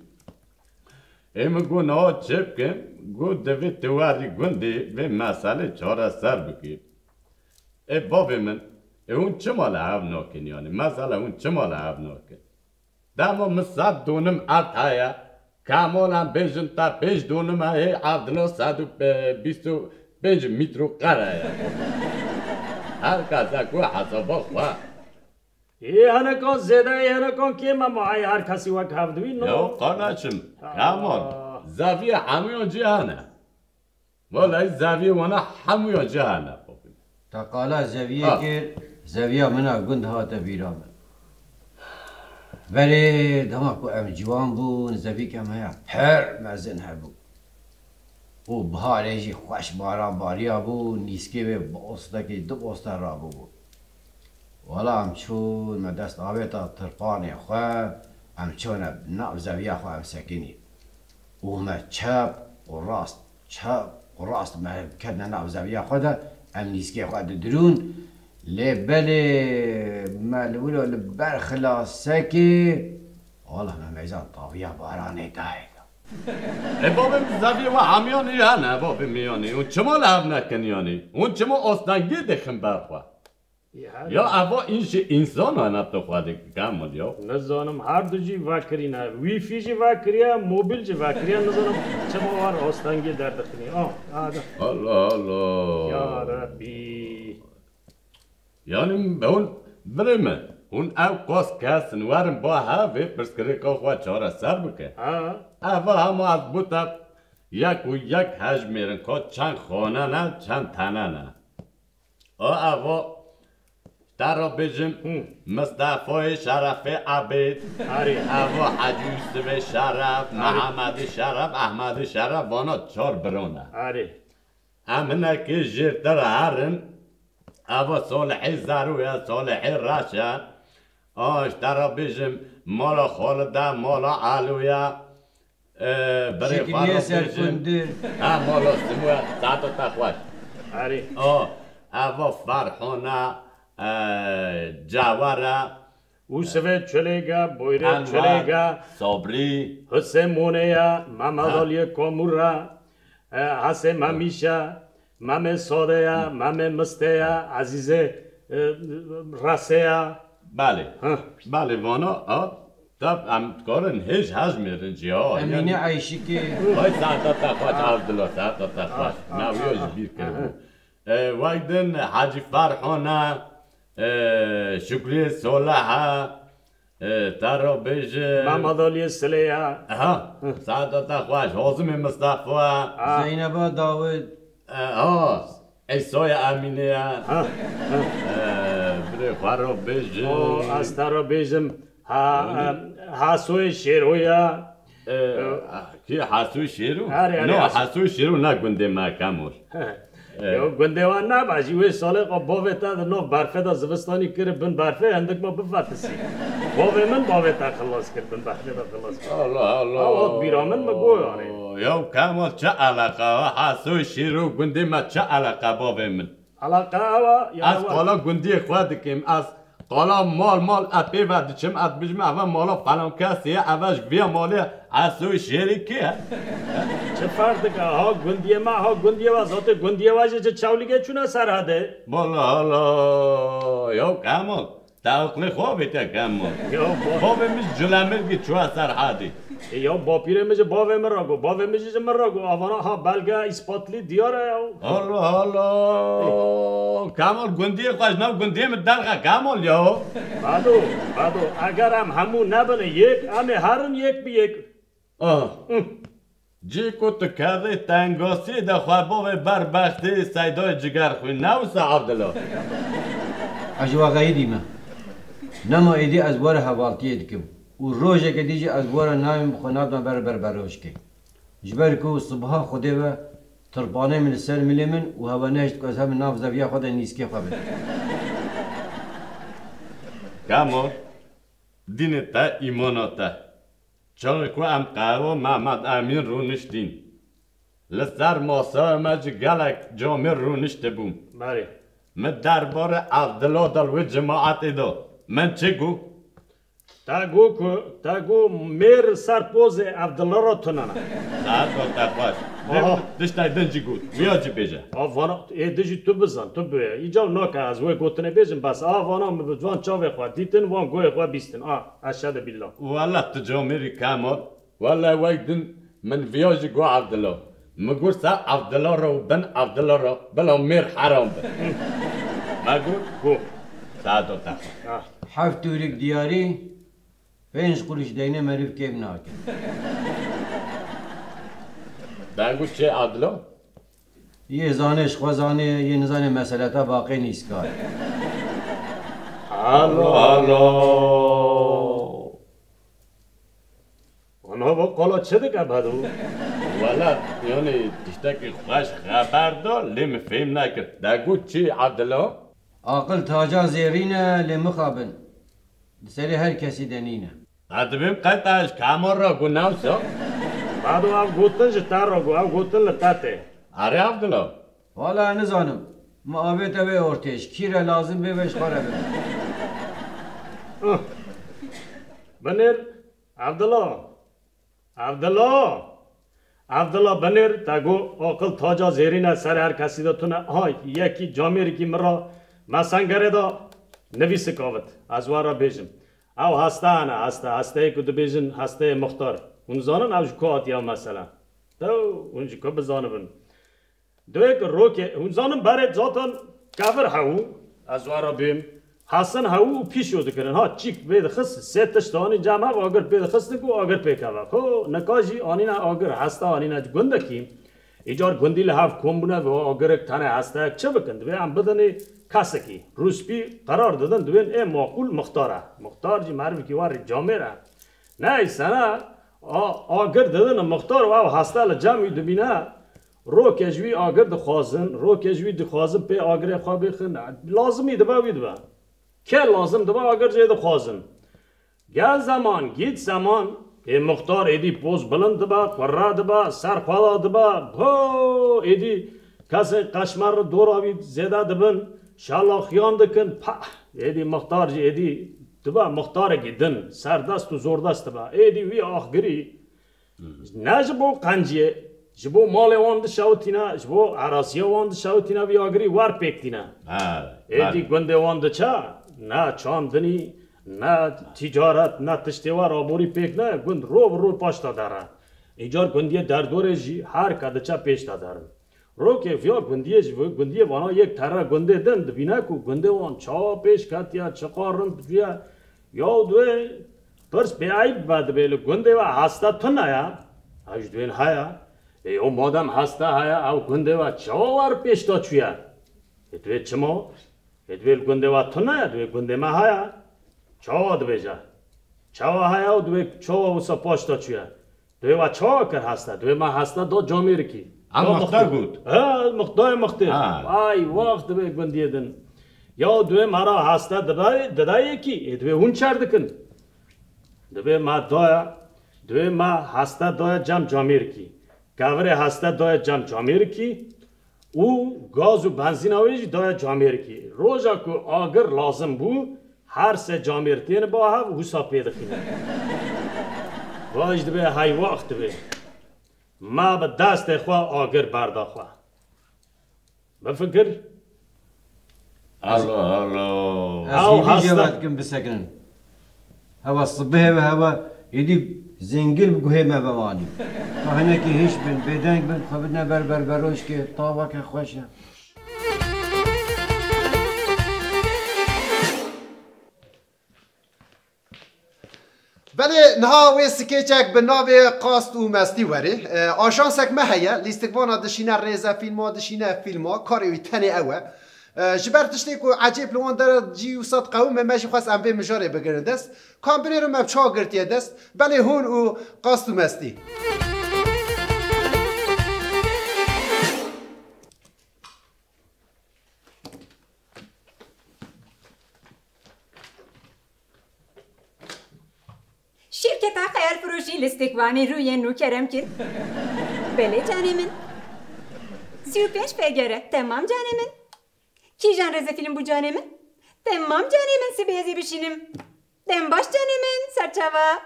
Ê, min got, "Niha çi bikim?" Got, "Divê tu werî gundê vê meselê çareser bikî." Ê bavê min, ê hûn çima li hev nakin yanî? Mesela hûn çima li hev nakin? Dema min sed dûnim erd heye, Kemal em bêjin te pênc dûnim heye, Evdilo sed û bîst û pênc mîtro qer heye. Her kes e ku hesaba xwe. Ê hinekan zêde, ê hinekan kêm e, ma ey her kesî wek hev diwî, no? Ya kardeşim, Kemal, zeviyê hemûyan cî hene. Wellahî zeviyê wana hemûyan cî hene. Te qala zeviyê Ha. kir, zeviya min a gund hate bîra min. Berê dema ku em ciwan bûn, zevîke me ya pir mezin hebû. Û biharê jî xweş baran bariya bû, nîskê wê bi ostekî du oste rabûbû. Wela em çûn, me dest avêta tirpanê xwe, em çûne nav zeviya xwe em sekinî. Û me çep û rast, çep û rast me ketine nav zeviya xwe de, em nîskê xwe didirûn. Lê belê me li wilo li ber xilasekê, wela me meyzan taviya baranê dayê da. E babê min zeviyê we hemiyan î hene, babê min yanî. Hûn çima li hev nekin yanî? Hûn çima astengê dixin ber xwe? Ya eva înşê însan hene tu xwe dikî Kemal ya. Nizanim her du jî vekirîne. Wîfî jî vekiriye, mobil jî vekiriye. Nizanim çima wan astengê derdixinî. Ah, ah, da. Allah Allah. Ya Rebbî. Yanî hûn birê min, hûn ew qas kes in werin ba hev vê pirsgirêka xwe çareser bikin. Ha. Eva hema ez bo te yek û yek hejmêrin ka çend xane ne, çend tene ne. A eva Te re bêjim, Hı. Mistefayê Şerefê Ebêd, Arê. Evo Hecî Yusufê Şeref, Arê. Mehemedê Şeref, Ehmedê Şeref, vana çar birone. Arê. Em hinekê jêrtir herin, evo Salihê Zerû ye, Salihê Reş e. A, ji te re bêjim, mala Xalid e, mala Elo ye. Ee, birê xwe Şikiliye re bêjin. Serkundir. Ha, mala Simo ye, saeta te xweş. Arê. O, evo Ferhona, e, Cewera. Usivê Çilêga, Boyre Enver, Çilêga. Sabrî. Husê Moneya, Mehmed Ha. Aliyê Komura, e, Hesê Memîşa, Memê Sadeya, Memê Misteya, Ezîzê, e, Reseya. Belê. Ha. Belê, vana, ha. Tab em dikarin hêj hejmêrin jî, ha. Emîne Yani, Eyşikê. Vay saeta te xweş, Abdullah, saeta te xweş. Ah, ah, Nawiya ah, ji bîr ah, kirin. ah. E, wek din Hacî Ferhana, e, Şükriyê Soleha, e, te re bêje. Mehmed Aliyê Sileya. Aha, saeta te xweş. Hozimê Mistefa. Ah. Zeyneba Dawid. E, ha, Îsaya Emîne ya. Ha, ha. E, birê xwe re bêje. O, ez te re bêjim. Ha, Yani. e, Hasoyê Şêro ya. E, E, kî Hasoyê Şêro? Erê, erê, No, Hasoyê. Hasoyê Şêro ne gundê me, Kemol. E. Ya gundê wan naba, jî wê salê xwe bavê te di nav berfê de zivistanî kir bin berfê, hindik me bivetisî. Bavê min bavê te xilas kir, bin berfê de xilas kir. Allah Allah. Ew hat bîra min, min got, yani. Ya Kemol, çi eleqa? Hasoyê Şêro gundê me çi eleqa bavê min? Eleqa ew e, ya Ez ew e. qala gundiyê xwe dikim, ez qala mal mal, ez pê ve diçim, ez dibêjim, eve mala falan kesê ye, eve ji vê malê ye, Hasoyê Şêrê kê ye? Çi ferq dike? Ha gundiyê me, ha gundiyê we, zatê gundiyê we jî ji Çewlîgê çûne Serhedê. Bala hala, ya Kemol, te aqilê xwe avête, Kemol. Ya bo- Bavê min ji Culemêrgê çûye Serhedê. E, ya bapîrê min ji bavê min re got, bavê min jî ji min re got, avana ha belge îspatlî diyar e ya. Allah Allah. Kemal, gundiyê xwe ji nav gundiyê min derxe, Kemal ya. Bado, bado, eger em hemû nebine yek, em ê herin yek bi yek. Ah. Hı. Cî ku tu kerrê tengasiyê de xwe bavê berbextê Seydayê Cigerxwîn, ne wisa Abdullah? Ez ji we xeyidî me. Nema êdî ez were hevaltiyê dikim. Û rojeke dî jî ez were nayêm bi xwe nadime ber ber berojkê. Ji ber ku sibha Xwedê ve tirpanê min li ser milê min û hewe nehişt ku ez hemin nav zeviya xwe de nîskê xwe bidim. Kemo, dînê te, îmana te. Çaxê ku em qehwa Mehmed Emîn rûniştîn, li ser masaya me jî gelek camêr rûniştibûn. Belê. Min derbarê Evdila de li wê cemaetê de min çi got? Te got ku, te got mêr ser pozê Evdila re tune ne. Saet got te xweş. Aha. Tiştek din jî got. Wiya jî bêje. A vana, ê di jî tu bizan, tu bi. Îcar nake ez wê gotinê bêjim, bes a vana min bi ciwan çavê xwe dîtin, wan guhê xwe bîstin. A, eşhedü billah. Wele tu camêrî Kemal. Wele wek din min viya jî got Evdila. Min got ser Evdila re û bin Evdila re, bila mêr heram be. Me got, got. Saet got te xweş. Ah. Heft tûrik diyarî, pênc quruş deynê meriv kêm nake. Ben got çê Evdila? Yê zanê ji xwe zanê, yê nizanê meseleta baqê nîskar. Alo, alo. Ana va qala çi dike bedo? Wela, yani tiştekî xweş xeber da, lê min fêm nekir. Te got çi, Evdila? Aqil taca zêrîn e, lê mixabin. Li serê her kesî de nîne. Ez dibêm qey te ji Kemal re got ne wisa? Bado ev gotin ji te re got, ev gotin li te tê. Erê Evdila. Wala nizanim. Min avête wê ortê, ji kî re lazim bê wê ji xwe re bibe. Binêr, Evdila. Evdila. Evdila binêr, te got aqil taca zêrîn e, ser her kesî de tune. Hay, yekî camêrikî min re me sengerê da nivîsik avit. Ez we re bêjim. Ew heste hene, heste, hesteyê ku dibêjin hesteyê Muxtar. Hûn zanin ew ji ku hatiye ew mesele? Tew, hûn ji ku bizanibin? Duyê ku rokê, hûn zanin berê catan kevir hewû, ez we re bêm, hesin hewû û pîşo dikirin. Ha, çîk pê dixist, sê tişt anî cem hev, agir pê dixistin ku agir pê keve. Xo, nika jî anîne agir, heste anîne gundekî. Îcar gundî li hev kom bûne ve agirek tenê hesteyek çi bikin? Divê em bidinê kesekî. Rûspî qerar didin, divên ê maqûl mixtar e. Mixtar jî merivekî warî camêr e. Neyse ne, a-, agir didin mixtar û ew heste li cem wî dibîne. Roke ji wî agir dixwazin, roke ji wî dixwazin pê agirê xwe bêxin. Lazimî dibe wî dibe. Ke lazim dibe agir jê dixwazin. Gel zeman, gît zeman, ê muxtar êdî poz bilind dibe, qurre dibe, ser xwe da dibe, ho, êdî kesên qeşmer li dora wî zêde dibin, şelaxiyan dikin, pah, êdî muxtar jî êdî dibe muxtarekî din, serdest û zordest dibe. Êdî wî axgirî, ne ji bo qenciyê, ji bo malê wan dişewitîne, ji bo erasiya wan dişewitîne, vî agirî wer pêk tîne. Ha, Êdî belê. Gundê wan diçe, ne çandinî, ne tîcaret, ne tiştê wer aborî pêk ne, gund ro bi ro paş de dere. Îcar gundiyê derdorê jî her ke diçe pêş de derin. Rokê viya gundiyê ji vê gundiyê vana yek tere gundê din dibîne ku gundê wan çawa pêş ketiye, çiqar rind biciye. Yaw divê pirs bêeyb bibe, dibê li gundê we heste tune ye. Ew ji divên heye. Ê, o madem heste heye, ew gundê we çawa wer pêş de çûye? Ê, divê çima? Ê, divê li gundê we tune ye, divê gundê me heye. Çawa dibêje? Çawa heye û divê çawa wisa paş de çûye? Divê we çawa kir heste? Divê me heste da camêrikî. Ha, Da muxtar muxtar. Got. Ha, muxtar, muxtar. Ha. Ay, wax divê gundiyê din. Ya divê me ra heste dibe, dide yekî. Ê, divê hûn çer dikin. Divê me daya, divê me heste daya cem camêrikî. Kevirê heste daya cem camêrikî. Û gaz û benzîna wê jî daye camêrikî. Roja ku agir lazim bû, her sê camêr tên ba hev û wisa pê dixîne. Vaj dibe heywax dibe. Me bi destê xwe agir berda xwe. Bifikir. Alo, alo. Ez Ew hîvî jê hasta. Ve dikim bisekinin. Hewa sibihê ve hewa êdî zengil bi guhê me ve wanî. Ka hinekî hîş bin, bêdeng bin, xwe bidine ber ber berojkê, tavake xweş e. Belê niha wê skeçek bi navê Qast û Mestî werê. E, ajansek me heye, lîstikvana dişîne rêzefîlma, dişîne fîlma, karê wî tenê ew e. E, ji ber tiştê ku ecêb li wan dere cî wisa diqewime, me jî xwest em vê mijarê bigirin dest. Ka em binêrin me bi çawa girtiye dest, belê hûn û Qast û Mestî. Şîrketa xeyalfiroşî lîstikvanê rûyên nû kerem kir. Belê canê min. Sî û pênc P G R, temam canê min. Kîjan rêzefîlm bû canê min? Temam canê min, sibê ez ê bişînim. Dem baş canê min, serçava.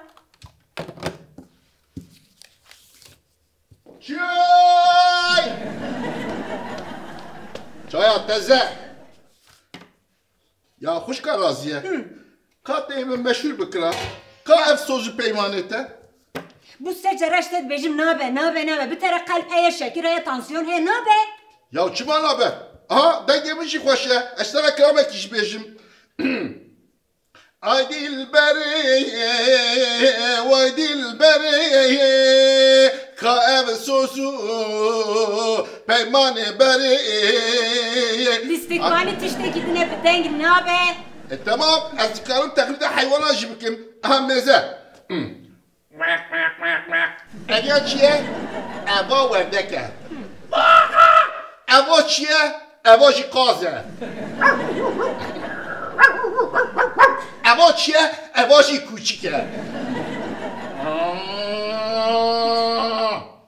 Çay! Çaya teze! Ya xwişka Raziye. Hı. Ka tê min meşhûr bikira. Ka ev soz û peymanê te? Bu ser cara ji te dibêjim nabe, nabe, nabe. Bi te re qelb heye, şekir heye, tansiyon heye, nabe. Ya çima nabe? Aha, dengê min jî xweş e. Ez te re kilamekî jî bêjim. Ay dilberê, way dilberê, ka ev soz û peymanê berê. Lîstikvanî tiştekî din e, bi deng nabe. E, temam, ez dikarim teqlîda heywana jî bikim. Aha, mêze. Ev ya çi ye? Eva werdek e. Eva çi ye? Eva jî qaz e. Eva çi ye? Eva jî kûçik e.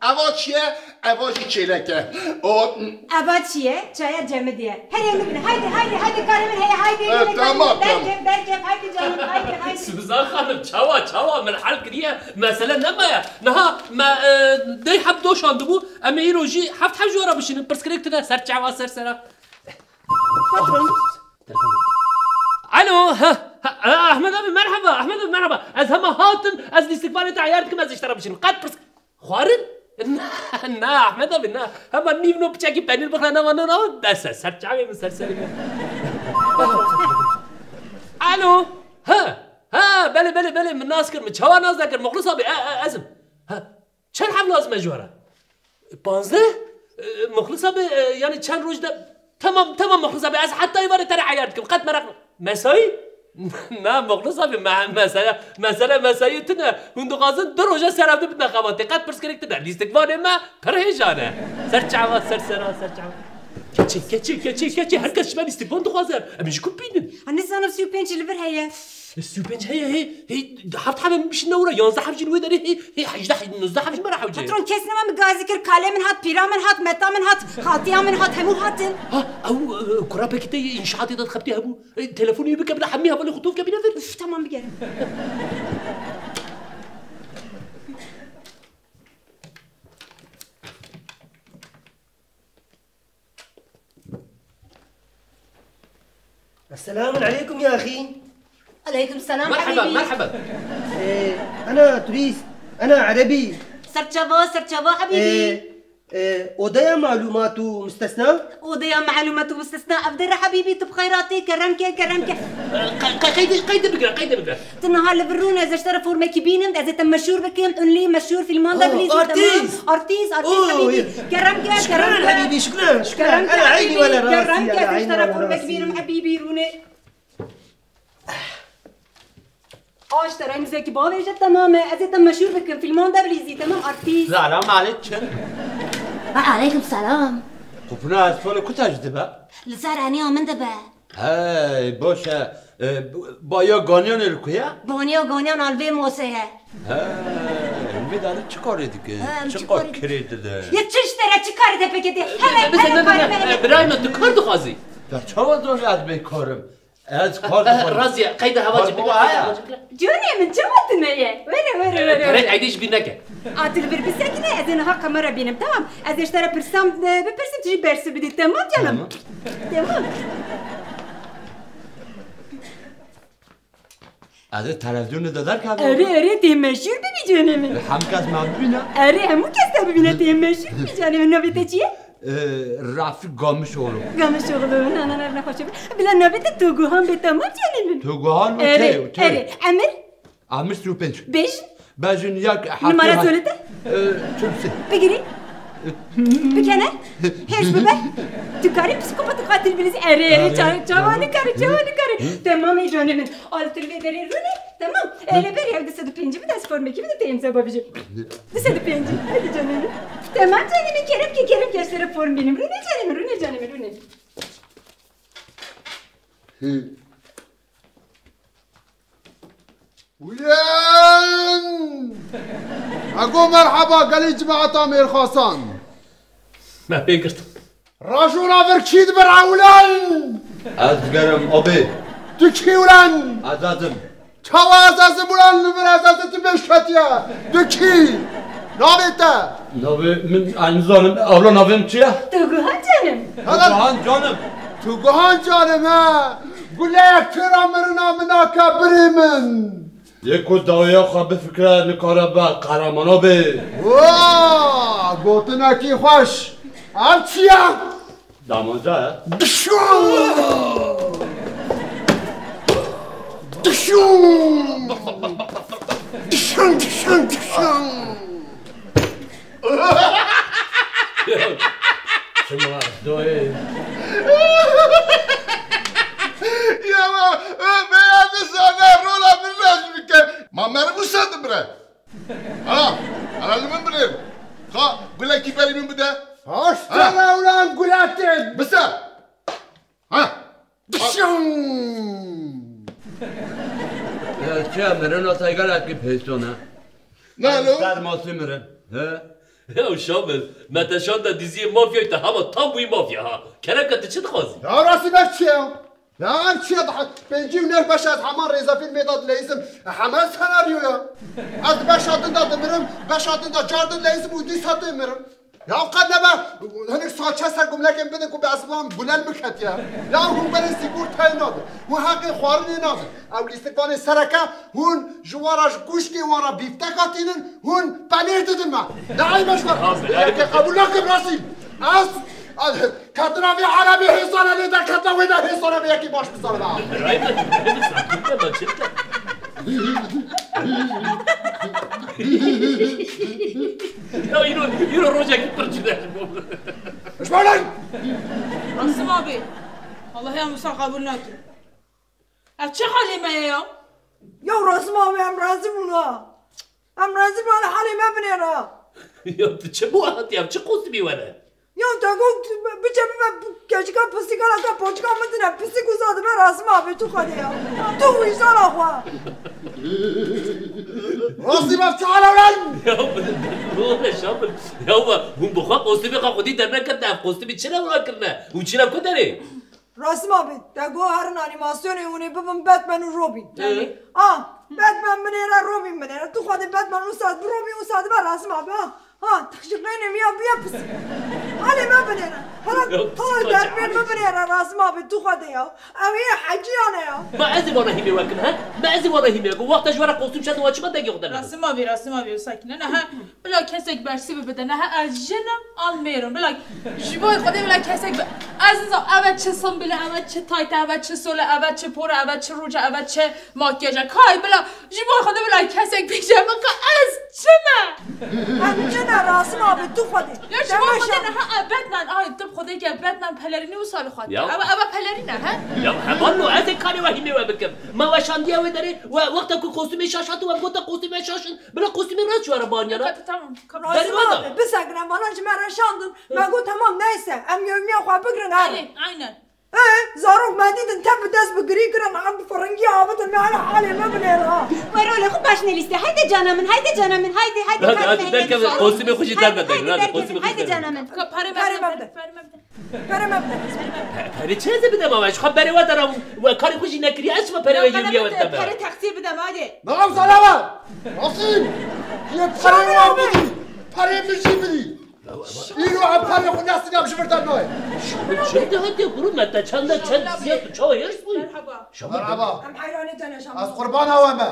Eva çi ye? Eva jî çêlek e. O Eva çi ye? Çaya cemidî ye. Herê min bine. Haydi, haydi, haydi, karê min heye, haydi. E, yine tamam, karê min. Tamam. Berkev, berkev, haydi canım, haydi, haydi. Sibizan xanim, çawa, çawa, min hel kiriye. Mesele nemaye. Niha me, e, dey heb doşandibû, em ê îro jî heft heb ji we re bişînin. Pirsgirêk tune, ser çava, ser sera. Patron. Alo, ha, ha, ha, Ahmet abi merhaba, Ahmet abi merhaba. Ez hema hatim, ez lîstikvanê te eyar dikim, ez ji te re bişînim. Qet pirs-, Xwarin? Na, na, Ahmet abi, na. Hema nîv no piçekî penîr bixwe, na, na, na, bes e, ser çavê min, ser serê min. Alo, ha, ha, belê, belê, belê, min nas kir, min çawa nas nekir, Muxlis abi, e, e, ez im. Ha, çend heb lazim e ji we re? Panzdeh? E, Muxlis abi, e, yani çend roj de... Tamam, tamam Muxlis abi, ez heta êvarê te re eyar dikim. Qet meraq... Mesai? Na, Muxlis abi, me-, mesele, mesele mesai tune. Hûn dixwazin du roja ser ev du bidine xebatê. Qet pirsgirêk tune. Lîstikvanê me pir hêja ne. Ser çava, ser sera, ser çava. Keçê, keçê, keçê, keçê. Her kes ji me lîstikvan dixwaze. Em ê ji ku bînin? Ha, nizanim, sî û pênc li vir heye. Sî û pênc heye, hê, hê, heft heb em bişîne û re, yanzdeh heb jî li wê derê, hê, hê, hejdeh, nozdeh heb ji me re hewce. Patron, kes nema min gazî kir, kalê min hat, pîra min hat, meta min hat, xaltiya min hat, hemû hatin. Ha, ew, e, kura pekî te yê înşaatê de dixebitî hebû. E, telefonê wî bike bila hemî hevalê xwe tov ke bîne vir. Üf, tamam, bigerim. Esselamun aleykum ya axî. Aleykum selam, merhaba, hebîbî. Merhaba. Ee, ana turîst, ana erebî. Serçava, serçava, hebîbî. Ee, ee, odeya malumat û mustesna? Odeya malumat û mustesna, ev dere hebîbî, tu bi xeyratî, kerem ke, kerem ke. Ee, qe-, qe-, qeyde, qeyde bigire, qeyde bigire. Tu niha li vir rûne, ez ê ji te re formekî bînim, ez ê te meşhûr bikim, ünlî, meşhûr, fîlman de bilîzî, artîst. Tamam. Artîst, artîst, oh, hebîbî. Kerem ke, kerem ke. Şükran hebîbî, şükran. Kerem ke, ana eyni hebîbî, wele kerem ke, ez ê ji te re formekî bînim, hebîbî, rûne. Aş te re mizekî bavêje, temam e. Ez ê te meşhûr bikim, fîlman de bilîzî, temam, artîst. Selam aleykum. Ve aleykum selam. Qupuna ez fonu ku te ji dibe? Li ser eniya min dibe. Hey, baş e. E, baya ganiyan li ku ye? Baniya ganiyan al vê masê ye. Hey, vê derê çi karê dike? He, em çi kar kirê dide? Ya çi ji te re çi karê te pêkê dê? Hele, hele karê me, hele. Birayê min, tu kar dixwazî? Ya çawa zanî ez bêkar im? Ez kar dixwazim. Razî ye, qeyde hevalcî bike, qeyde hevalcî bike. Canê min, çawa tune ye? Were, were, were. Perê qeydê ji bîr neke. A tu li vir bisekine, ez ê niha kamera bînim, tamam? Ez ê ji te re pirsam, e, bipirsim, tu jî bersiv bidî, tamam canım? Tamam. Tamam. Ez ê televizyonê de derkevim. Erê, erê, tê meşhûr bibî canê min. Hemû kes me bibîne. Erê, hemû kes te bibîne, tê meşhûr bibî canê min. Navê te çi ye? Ee, Rafik Gamişoğlu. Gamişoğlu, na, na, na, nexweş e. Bila navê te Toguhan be, tamam canê min. Toguhan, erê, okey, okey. Erê. Emir? Emir sî û pênc. Bêjin? Bejin yek, heft, numara söyle de. Ee, çil sê. Bigirî. Bikene. Hêrs bibe. Tu karî psîkopatî, qatil bilîzî. Erê, erê, erê, ça-, çawa nikarî, çawa nikarî. Temam, ê canê min. Al tu li vê derê rûnê. Tamam. Hele berê ew du sed û pêncî bide, ez formekî bide, te îmza babijî. Du sed û pêncî. Hadi canê min. Temam canê min, kerem ke, kerem ke, ez te re form bînim. Rûnê canê min, rûnê canê min, rûnê. Ulan! Ego merheba gelê cemaeta Mêrxasan. Me pê girt. Rajûna vir kî dibir ulan? Ez digerim, abê. Tu kî ulan? Ez ez im. Çawa ez ez im ulan, li vir ez ez tu pêş ketiye? Tu kî? Navê te? Navê min, ez nizanim, ewla navê min çi ye? Tu guhan canim. Hala Guhan canim. Tu guhan canim ha. Guleyek têra mirina min nake birê min. Yê ku dawiya xwe bifikire, nikare be qehreman abê. Wa, gotinekî xweş. Ev çi ye? Damanca ye. Dişan! Dişan! Dişan, dişan, dişan! Çima doyê? Ya ma, me ya nizane rola min reş bike. Ma meribûsa dibire. Ana, ana li min binêr. Xa, gulekî berî min bide. Haştana ulan gulatê. Bise. Ha. Dişan. Ya, çi ya, mirin o taygalakî pêşon ha? Ne lo? Sermasî mirin. He? Ya Şamil, me te şanda diziyê mafyayê te hema tam bûyî mafya ha. Kerem ke, tu çi dixwazî? Ya rastî me çi ya? Ya ev çi ya, daha pêncî û neh beş ez heman rêzefîlmê de dileyîsim, heman senaryo ya. Ez beşa din de dimirim, beşa din de car din dileyîsim û dîsa tê mirim. Ya qet nebe, hinek saçe ser gumlekên bidin ku bi esbab gulel biketiye. Ya hûn berê sîgortayê nadin, hûn heqê xwarinê nadin. Ew lîstikvanê sereke, hûn ji wan re, ji goştê wan re bîfteka tînin, hûn penêr didin me. Ne eyb e ji we? Yekê qebûl nakim Rasîl. Ez, ez, Ketina vê erebê hêsane lê derketina wê de hêsane vê yekê baş bizane be. Birayê min, birayê min, sakin be, sakin be. Ya îro, îro rojekî pir cine ji bo min. Rasim abi. Allah'ı ya Musa kabul nakin. Ev çi halê me ye ya? Ya Rasim abi, em razî bûn ha. Em razî bûn, halê me binêre. Ya tu çi bo hatiye? Ev çi kostümî were? Ya te got biçe bibe keçika pisîka, te poçika min dine, pisîk wisa dibe Rasim abi, tu xwedê ya. Tu wijana xwe. Rasim, ev çi hala lan? Ya bu ne Şamil? Ya bu, hûn bi xwe kostümê xwe xwedî derneketine, ev kostümî çi ne wira kirine? Hûn çi ne ku derê? Rasim abi, te got herin anîmasyonê hûn ê bibin Batman û Robin. Ee? Ah, Batman binêre, Robin binêre. Tu xwedê Batman wisa dibe, Robin wisa dibe Rasim abi, ha. Ha, teşiqênê min ya bûye pisîk. Halê me binêre. Hala, ya, hala pisîka derpê min binêre Rasim abi, tu xwedê ya. Ew ê heciyane ya. Ma ez ê wana hîmê we kim, he? Ma ez ê wana hîmê we kim. Wexta ji we re kostüm şand û we çima dengê xwe dernakin? Rasim abi, Rasim abi, sakîne. Ne, ha, bila kesek bersî bibide. Ne, ha, ez jin im an mêr im. Bila ji bo Xwedê bila kesek be-, ez nizam, eve çi simbile, eve çi tayte, eve çi sole, eve çi pore, eve çi rûce, eve çi makyaje. Kay bila, ji bo Xwedê bila kesek bêje min ka ez çi me? Em çi ne Rasim abi, tu Xwedê. Ya ji bo Xwedê ne, ha, ev Batman, ay, tu Xwedê ke Batman pelerînî wisa li xwe. Ya. Eve, eve pelerîn e, he? Ya hevalno, ez ê karê we hîmê we bikim. Ma we şandiye wê derê, we wexta ku kostümê şaş hat û we gote kostümê şaş in, bila kostümê rast ji we re baniyana. Tamam. Berê me da. Rasim abi, bisekine, vana ji me re şandin. Me got, tamam, neyse, em yevmiya xwe bigirin, herin. Aynen, aynen. E, zarok me dîtin, tev bi dest bi girî kirin, em bi firingî avitin, me hele halê me binêre ha. We rolê xwe baş nelîste. Haydi cana min, haydi cana min, haydi, haydi. Hadi, hadi, derkeve, kostümê xwe jî derve, haydi, haydi, kostümê xwe jî derve. Haydi cana min. Ka perê me bide, perê me bide. Perê me bide. Pe-, perê çi ez ê bidem ama? Ji xwe berê we dera, we karê xwe jî nekiriye, ez çima perê we yevmiya we didem? Perê teqsîr bidem, hadi. Naw zalama! Rasim! Yê perê we bidî! Perê min jî bidî! Îro em perê xwe nesîne, em ji vir dernayê. Çi de hatiye gurû me te çend, çend ziyad tu çawa hêrs bûyî? Merhaba. Şamil. Merhaba. Em heyranê te ne Şamil. Ez qurbana we me.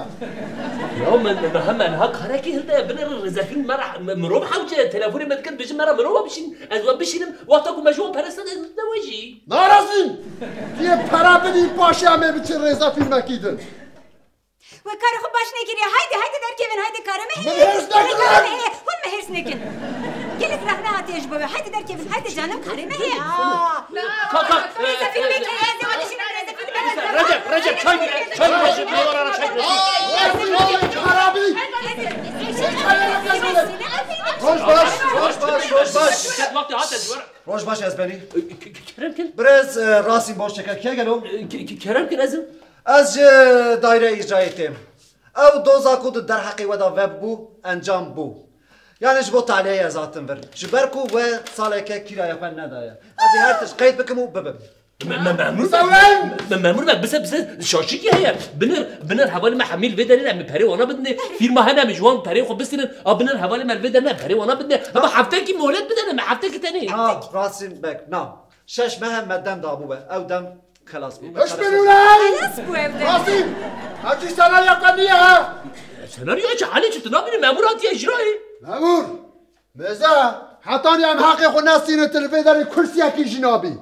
Ya me, me hemen ha karekî hilde binêrin rêzefîlm me re, me, mirov hewce telefonê me dikir, bêjin me re mirova bişîn. Ez we bişînim, wexta ku me ji wan pere sed ez bidime we jî. Narazîm! Tu yê pere bidî, paşê em ê biçin rêzefîlmekî din. We karê xwe baş nekiriye. Haydi, haydi derkevin, haydi karê me heye. Min hêrs nekir. Karê me heye. Hûn me hêrs nekin. Gelek rexne hatiye ji bo we. Haydi derkevin, haydi canim, karê me heye. Aa. Ka, ka, e, rêzefîlmekê, e, ez ê we dişînim rêzefîlmekê. Recep, Recep, çay bîne, çay bîne, çay bîne. Aa, Recep, çay bîne. Harabi. Roj baş, roj baş, roj baş. Wextê hate ji we re. Roj baş, ez benî. E, k-, k-, kerem kin. Birêz, e, Rasim Boşçekek, kê gelo? E, k-, k-, kerem kin, ez im. Ez ji daîreya îcrayê têm. Ew doza ku di derheqê we de vebû, encam bû. Yanî ji bo taliyê ez hatim vir. Ji ber ku we saleke kîraya xwe nedaye. Ez ê her tişt qeyd bikim û bibim. Me, me, memur me, Sewlen! Me, memur me, bise, bise, şaşîkî heye. Binir, binir hevalê me hemî li vê derê ne, em ê perê wana bidinê. Fîrma hene, em ê ji wan perê xwe bistînin. A binir hevalê me li vê derê ne, perê wana bidinê. Hema heftekî molet bidene me, heftekî tenê. Na, Rasim Beg, na. Şeş meh me dem dabû we. Ew dem xelas bû. Hiç bênû ne! Xelas bû ev dem. Rasim! Hacî senarya xwe niye ha? Senaryo çi? Halê çi? Tu nabînî memur hatiye îcrayê. Memur! Mêze, hetanî em heqê xwe nestînin, tu li vê derê kursiyekî jî nabî.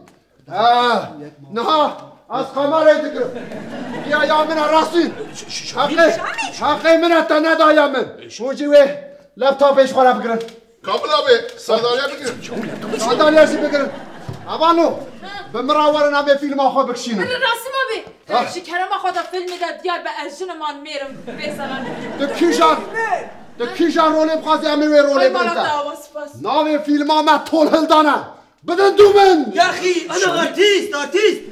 Ha, niha ez kamerayê digirim. Ya, ya min e Rasim. Ş-, ş-, Şamîl. Heqê, heqê min e te nedaye min. Ş- Hûn jî wê laptopê ji xwe re bigirin. Kabul abi, sandalye bigirin. Sandalye jî bigirin. Avano, bi min re werin em ê fîlma xwe bikişînin. Rasim abi, Ha. Ji kerema xwe de filmê de diyar be ez jin im an mêr im vê seran. Tu kîjan, tu kîjan rolê bixwazî em ê wê rolê bidin te. Navê fîlma me Tol Hildan e. Bidin dû min. Yaxî, ana artîst, artîst.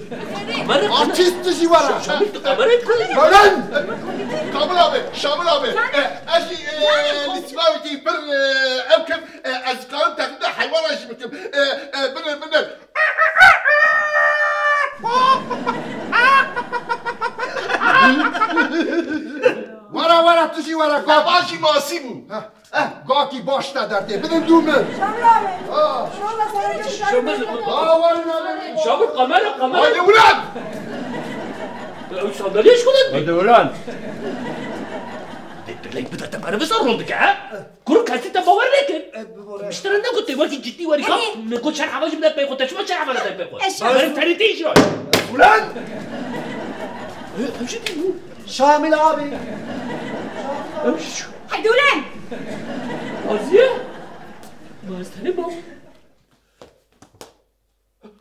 Artîst tu jî were. Şamil tu kamerayê bikin. Were. Kamil abi, Şamil abi. E, ez jî, e, li sînavekî pir, e, ew kim, e, ez karim teqlîda heywana jî bikim. E, e, binin, binin. Were, were, tu jî were, gak. Ev jî masî bû. Heh, eh, gakî baş te derdê. Bidin dû min. Şamil abi. Ha. Şamil abi, sana bir şey söyleyeyim. Şamil. Ha, were, were. Şamil, kamera, kamera. Haydi ulan! Ew sandalye şkudin. Haydi ulan. Lek bide te bere visa rol dike, ha? Kuru kesî te bawer nekir. E, bibore. Mişteri ne gote, wekî cidî werî ka. Erê. Me got çer hava jî bide pey xwe, te çima çer hava nede pey xwe? Eşya. Benim terîtî îcra. Ulan! Ew, ew jî dî. Şamil abi. Ew jî. Hadi ulan! Aziye? Ma ez tenê bam.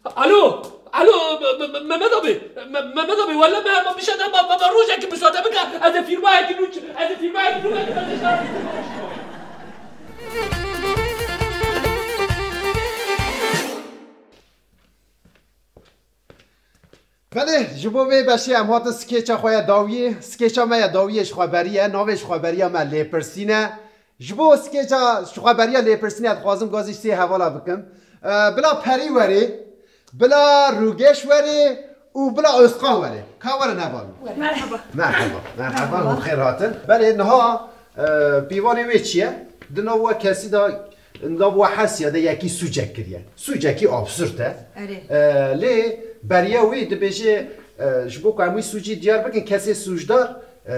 Alo, alo, Me-, Me-, Me-, Mehmet abi, Me-, Mehmet abi, wele me, me bişe de me, me, me rojekî müsaade bike, ez ê firmayekî nû, ez ê firmayekî nû, ez ê şahidî. Belê, ji bo vê beşê em hatin skêça xwe ya dawiyê. Skêça me ya dawiyê ji xwe berî ye, navê ji xwe beriya me lêpirsîn e. Ji bo skêça ji xwe beriya lêpirsînê dixwazim gazî sê hevala bikim. E, bila Perî werê, bila Rûgeş werê û bila Ozkan werê. Ka werin heval min. Merhaba. Merhaba. Merhaba. Hûn xêr hatin. Belê niha, e, pîvanê wê çi ye? Di nav we kesî de, di nav we hesiya de yekî sûcek kiriye. Sûcekî absurt e. Erê. E, lê beriya wî dibêje, e, ji bo ku em wî sûcî diyar bikin, kesê sûcdar, e,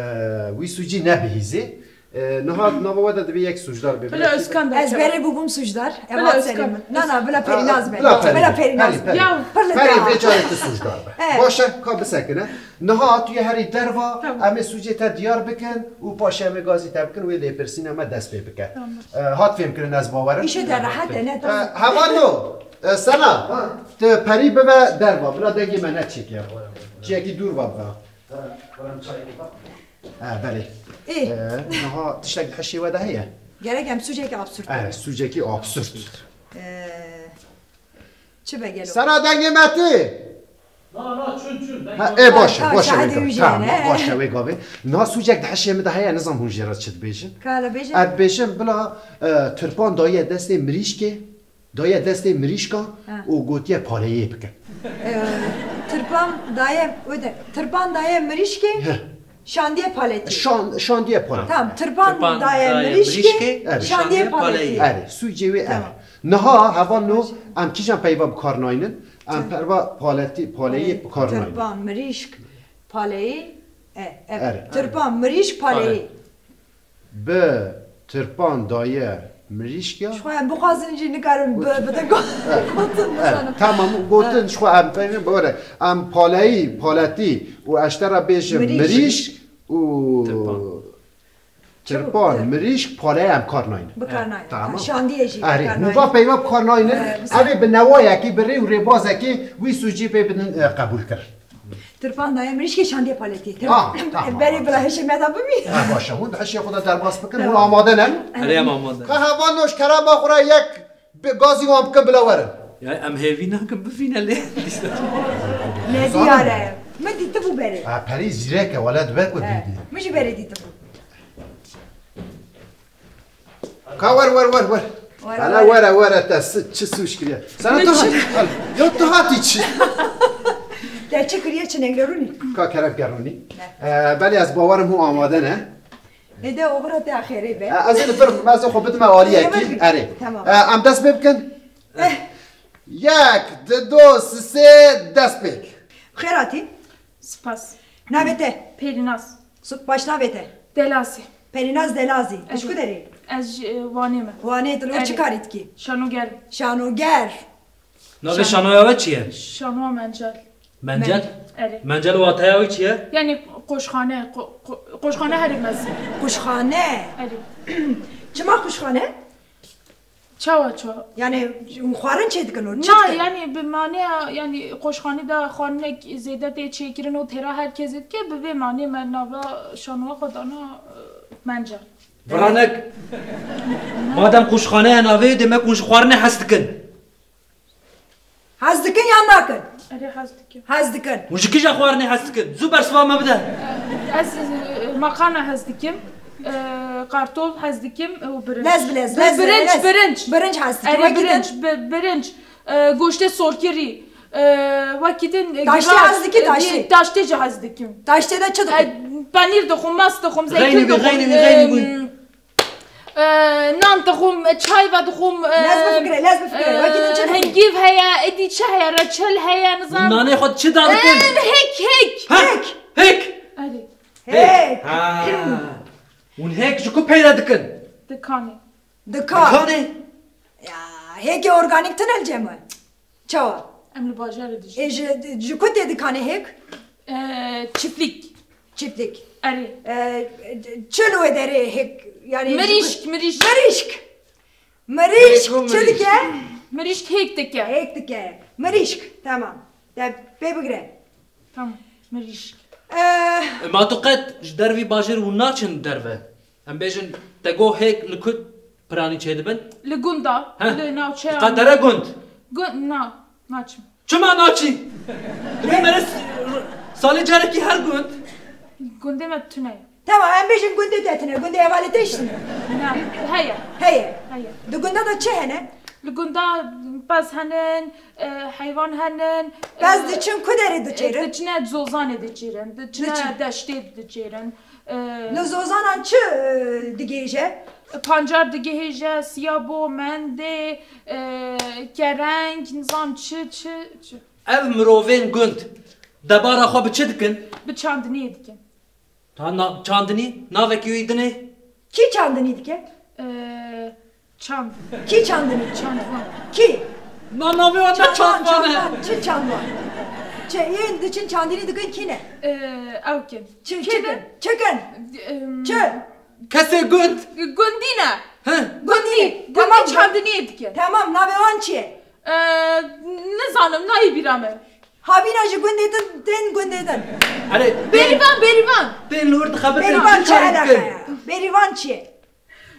wî sûcî nebihîzê. E, niha di nava we de divê yek sûcdar bê. Bila Özkan da. Ez berê bûbûm sûcdar. Bila Evat serê Özkan. Min. Na, na, bila Perinaz be. Bila Perinaz. Bila Perinaz be. Peri, Peri. Ya. Pir li Peri te. Vê carê tu sûcdar be. Evet. Baş e, ka bisekine. Niha tu yê herî derva, Tamam. em ê sûcê te diyar bikin û paşê em ê gazî te bikin, wê lêpirsîna me dest pê bike. Tamam. E, hat fêmkirin ez bawerim. Îşe de rehet e, ne E, tamam. Heval no, e, Sena, tu Perî bibe derva, bila dengê me neçêke. Ciyekî dûr va bibe. Ha, belê. Ê. E, niha tiştek di hişê we de heye? Gerek em sûcekî absurt E, bibin. Sûcekî absurt. E, çi be gelo? Sena dengê me tê. Na, na, çün, çün. Ha, ê, baş e, Ha, baş e, şahidê wê wî gavê. Tamam, jî ne? Baş e, wê gavê. Niha sûcek di hişê min de heye, nizam hûn jê re çi dibêjin. Ka hele bêje. Ez dibêjim, bila, e, tirpan daye destê mirîşkê, daye destê mirîşka Ha. û gotiye paleyê bikin. E, tirpan daye, wede, tirpan daye mirîşkê, Heh. şandiye paletî. Şan-, şandiye paletî. Tamam, tirpan Tirpan daye daye mirîşkê, mirîşkê, Evet. şandiye şandiye paletî. paletî. Erê, sûcê wê ev. Tamam. Niha heval no, em kîjan peyva bi kar naynin? Em perva paletî, paleyê bi kar naynin. Tirpan, mirîşk, paleyî, e, ev. Erê. Tirpan, mirîşk, paleyî. Pale. Bi tirpan daye mirîşk ya. Ji xwe em bixwazin jî nikarin bi, bidin go-, Evet. gotin Evet. bizanin. Tamam, gotin Evet. ji xwe em peyvên bi were. Em paleyî, paletî û eştera bêjin Mirîşk. mirîşk û Tirpan. Tirpan, Çabuk. mirîşk, paleyê em kar naynin. Bi kar naynin. Tamam. Şandiyê jî Erê, bi kar nûva naynin. peyva bi kar naynin. Evet, Ev ê bi newayekî, bi rê û rêbazekî wî sûcî pê bidin, e, qebûl kir. Tirpan daye mirîşkê şandiye paletî. Tamam, tamam, Berê tamam. bila hişê me de bimî. Ha, baş e. Hûn di hişê xwe de derbas bikin. Tamam. Hûn amade ne? Erê, em amade. Ka heval no ji kerema xwe re yek bi gazî wan bikin bila werin. Ya em hêvî nakin bivîne lê. Ne diyar e. Min dîtibû berê. Ha, Perî zîrek e, wele dibe ku He. dîdî. Min jî berê dîtibû. Ka wer, wer, wer, wer. Wer, Hele wer. were, were, te si-, çi sûc kiriye. Sana Min tu çi- hat, al. Yo, tu hatî çi? Te çi kiriye, çi nengre rûnî? Ka kerem ke rûnî. Ne. Ee, belê ez bawerim hûn amade ne. Êde oxira te xêrê be. Ee, ez ê li vir, ez ê xwe bidime aliyekî. Ê, vir. Erê. Tamam. Ee, em dest pê bikin. Eh. Yek, di, do, si, sê, dest pê. Xêr hatî. Spas. Navê te? Pêrînaz. Su-, baş navê te? Delazî. Pêrînaz Delazî. Tu ji ku derê? Ez ji, e, Wanê me. Wanê, tu li wir çi Erê. karî dikî? Şanoger. Şanoger. Navê Şan- şanoya we çi ye? Şanoya Mencel. Mencel? Men- Erê. Mencel wateya wî çi ye? Yani qoşxane, qo-, qo-, qoşxane herî mezin. Quşxane. Erê. Çima quşxane? Çawa çawa? Yani, hûn xwarin çê dikin û çi Na, dikin? yani bi maneya, yani qoşxanî de xwarinek zêde tê çêkirin û têra her kesê dike, bi vê manê me nava şanoya xwe dana, e, Mencel. Viranek. Madem quşxane ye navê, demek hûn ji xwarinê hez dikin. Hez dikin yan nakin? Erê hez dikim. Hez dikin. Hûn ji kîjan xwarinê hez dikin? Zû bersiva me bide. Ez, e, makana hez dikim. E, qartol hez dikim û birinç. Lez bi lez, Bi-, lez bi birinç, lez. birinç. Birinç hez dikim. Erê Wekî din? birinç, birinç. E, goştê sorkirî. E, wekî din, e, Taştê giraz, hez dikî, e, taştê? taştê jî hez dikim. Taştê de çi dikin? E, penîr dixwim, mast dixwim, Xeynî zeytin bî, dixwim. xeynî bî, xeynî bî. E, Ee, nan dixwim, çay ve dixwim, ee, Lez bifikire, lez bifikire. Wekî din çi ee, dixwî? Hingîv heye, êdî çi heye, reçel heye, nizam. Hûn nanê xwe çi da dikin? Ee, hek, hek. Ha? Hek. Hek. Erê. Hek. Ha. Hûn hek ji ku peyre dikin? Dikanê. Dikan. Dikanê? Ya, hêkê organîk tune li cem we? Çawa? Em li bajarê dijîn. Ê, ji, ji ku tê dikanê hêk? Ee, çiftlik. Çiftlik. Erê. Ee, çi li wê derê hêk, yani Mirîşk, mirîşk. Mirîşk. Mirîşk Hêk û çi mirîşk. dike? Mirîşk hêk dike. Hêk dike. Mirîşk. Tamam. Te pê bigire. Tamam. Mirîşk. Ma tu qet ji dervî bajêr hûn naçin derve? Em bêjin te got hêk li ku piranî çêdibin? Li gunda, Heh. Li navçeya. Qet dere gund. Gund, na, naçim. Çima naçî? Dibê mere salê carekî her gund. Gundê me tune ye. Tamam, em bêjin gundê te tune, gundê hevalê te jî tune. Na, heye. Heye. Heye. Di gunda de çi hene? Li gunda pez henin, e, heywan henin. Pez e, diçin ku derê e, diçêrin? Diçine zozanê diçêrin, diçine Diçin. Deştê diçêrin. E, Li zozanan çi e, digihêje? Pancar digihêje, siyabo, mendê, e, kereng, nizam çi, çi, çi. Ev mirovên gund debara xwe bi çi dikin? Bi çandiniyê dikin. Ha, na, çandinî? Navekî wî din ê? Kî çandinî dike? Ee, çand. Kî çandinî dike? Çandvan. Kî? Na navê wan ne çandvan e? Çandvan, çi çandvan? Çi, yên diçin çandinî dikin kî ne? Ee, ew kin. Çi, çi kin? Çi kin? Çi? Kesê gund? Gundî ne? He? Gundî. Gundî çandiniyê dike. Tamam, navê wan çi ye? Ee, nizanim, nayê bîra me. Havîna ji gundê din tên gundê din. Erê, Bêrîvan, Bêrîvan. Tên li wir dixebitin. Bêrîvan çi eleqe ye? Bêrîvan çi ye?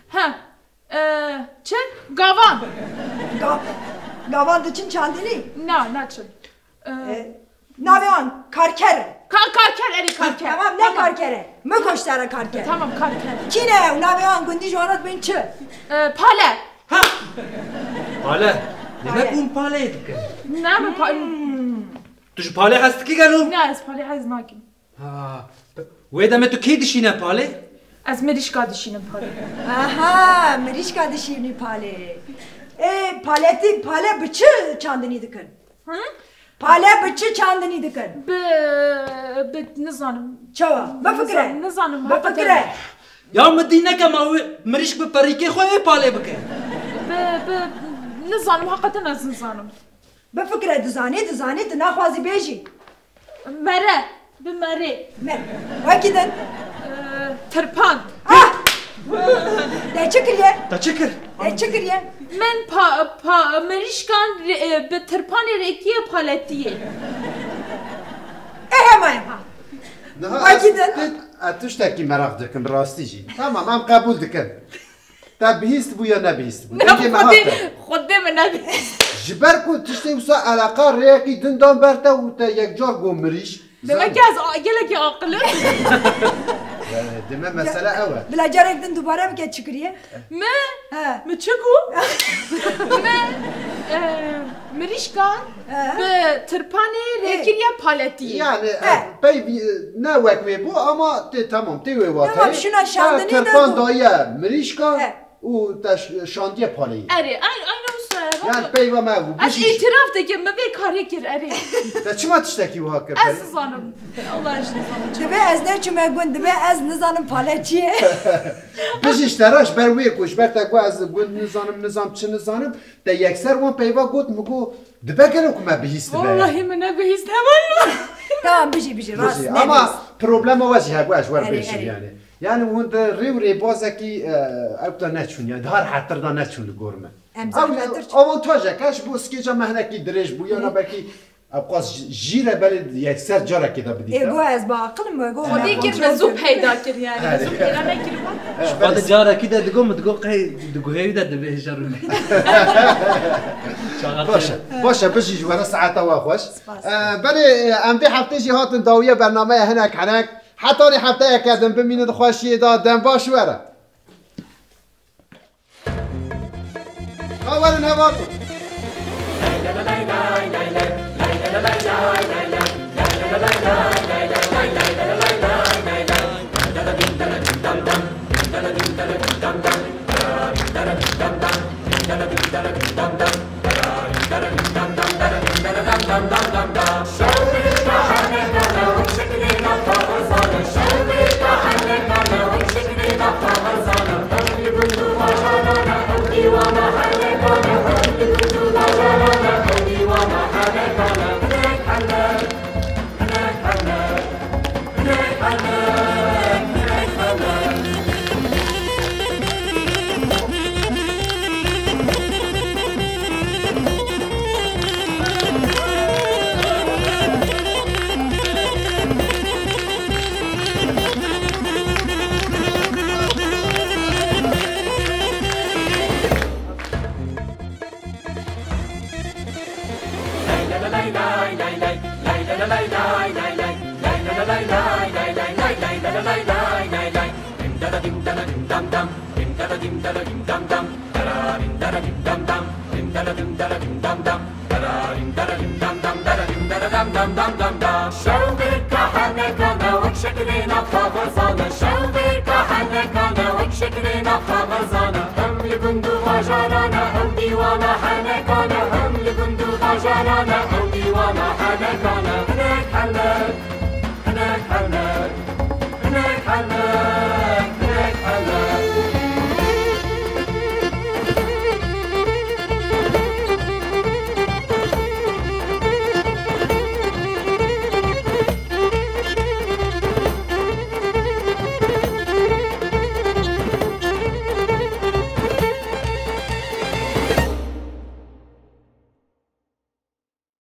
Ha. E, çi? Gavan. Ga gavan diçin çandinî? Na, naçin. E, navê wan karker e. Ka karker, erê karker. Tamam, ne karker e? Mi goştara karker. Tamam, karker. Kî ne ew? Navê wan gundî ji wana dibên çi? E, pale. Ha! Pale. Demek hûn paleyê dikin. Ne min pa... Tu ji palê hez dikî gelo? Ne, ez palê hez nakim. Ha. Wê demê tu kî dişîne palê? Ez mirîşka dişînim palê. Aha, mirîşka dişînî palê. Ê, paletî, pale bi çi çandinî dikin? Hı? Pale bi çi çandinî dikin? Bi, bi, nizanim. Çawa? Bifikire. Nizanim, nizanim, bifikire. Ya min dî neke ma wê mirîşk bi perîkê xwe ê palê bike. Bi, bi, nizanim, heqeten ez nizanim. Bifikire, dizanî, dizanî, tu naxwazî bêjî. Mere, bi merê. Me. Wekî din. Tirpan. Ah! Te çi kiriye? Te çi kir? Te çi kiriye? Min pa, pa, mirîşkan e, bi tirpanê rêkiye paletiyê. E hema hema. Niha ez, ez tiştekî meraq dikim, rastî jî. Tamam, em qebûl dikin. Te bihîstibû ya nebihîstibû? Dengê me hat te. Xwedê min nebihîst. Ji ber ku tiştê wisa eleqa rêyekî din dan ber te û te yekcar got mirîş. Demek ki ez gelekî aqil im. Dime mesele ew e. Bila carek din dubare bike çi kiriye? Mi? He. Mi çi got? Mi e, mirîşkan bi tirpanê rêkiriye paletiyê. Yani e, peyvî ne wek wê bû ama tê tamam tê wê wateyê. Tamam şuna şandinî de tirpan daye mirîşka û te şandiye paleyî. Erê, ay, ay ne wisa. Yani peyva me bû. Ez îtiraf dikim, min vê karê kir, erê. Te çima tiştekî wiha kir? Ez nizanim. Allah aşkına. Dibe ez neçime gund, dibe ez nizanim pale çi ye. Bijî ji te re ji ber wê ku ji ber te got ez gund nizanim, nizam çi nizanim, te yekser wan peyva got, min got, dibe gelo ku me bihîstibe. Wellahî min nebihîst, heval. Tamam, bijî, bijî, rast. Bijî. Ama problema we jî hebû, ez ji we re bêjim yani. Yani hûn di rê û rêbazekî, e, ew de neçûn, yani di har hetir de neçûn li gor me. Em zehmetir çûn. Avantajek e, ji bo skêca me hinekî dirêj bû, yana belkî Ewqas jî re belê yekser carekê de bidîte. Ê go ez bi aqil im, ego Xwedê kir me zû peyda kir yani. Me zû peyda nekiribû. Ji xwe de carekî de digo, min digo qey di guhê wî de dibêje rûnê. Baş e, baş e, bijî ji we re saeta we xweş. Spas. Ee, belê, e, em vê heftê jî hatin dawiya bernameya hinek hinek. Hetanî hefteyeke din bimînin di xweşiyê de, dem baş we re. Ka werin hevalno. Şewqê kahenekane wek şekilê nav kaxezane, şewqê kahenekane wek şekilê nav kaxezane. Hem li gund û bajarane ew dîwana henekane, hem li gund û bajarane ew dîwana henekane.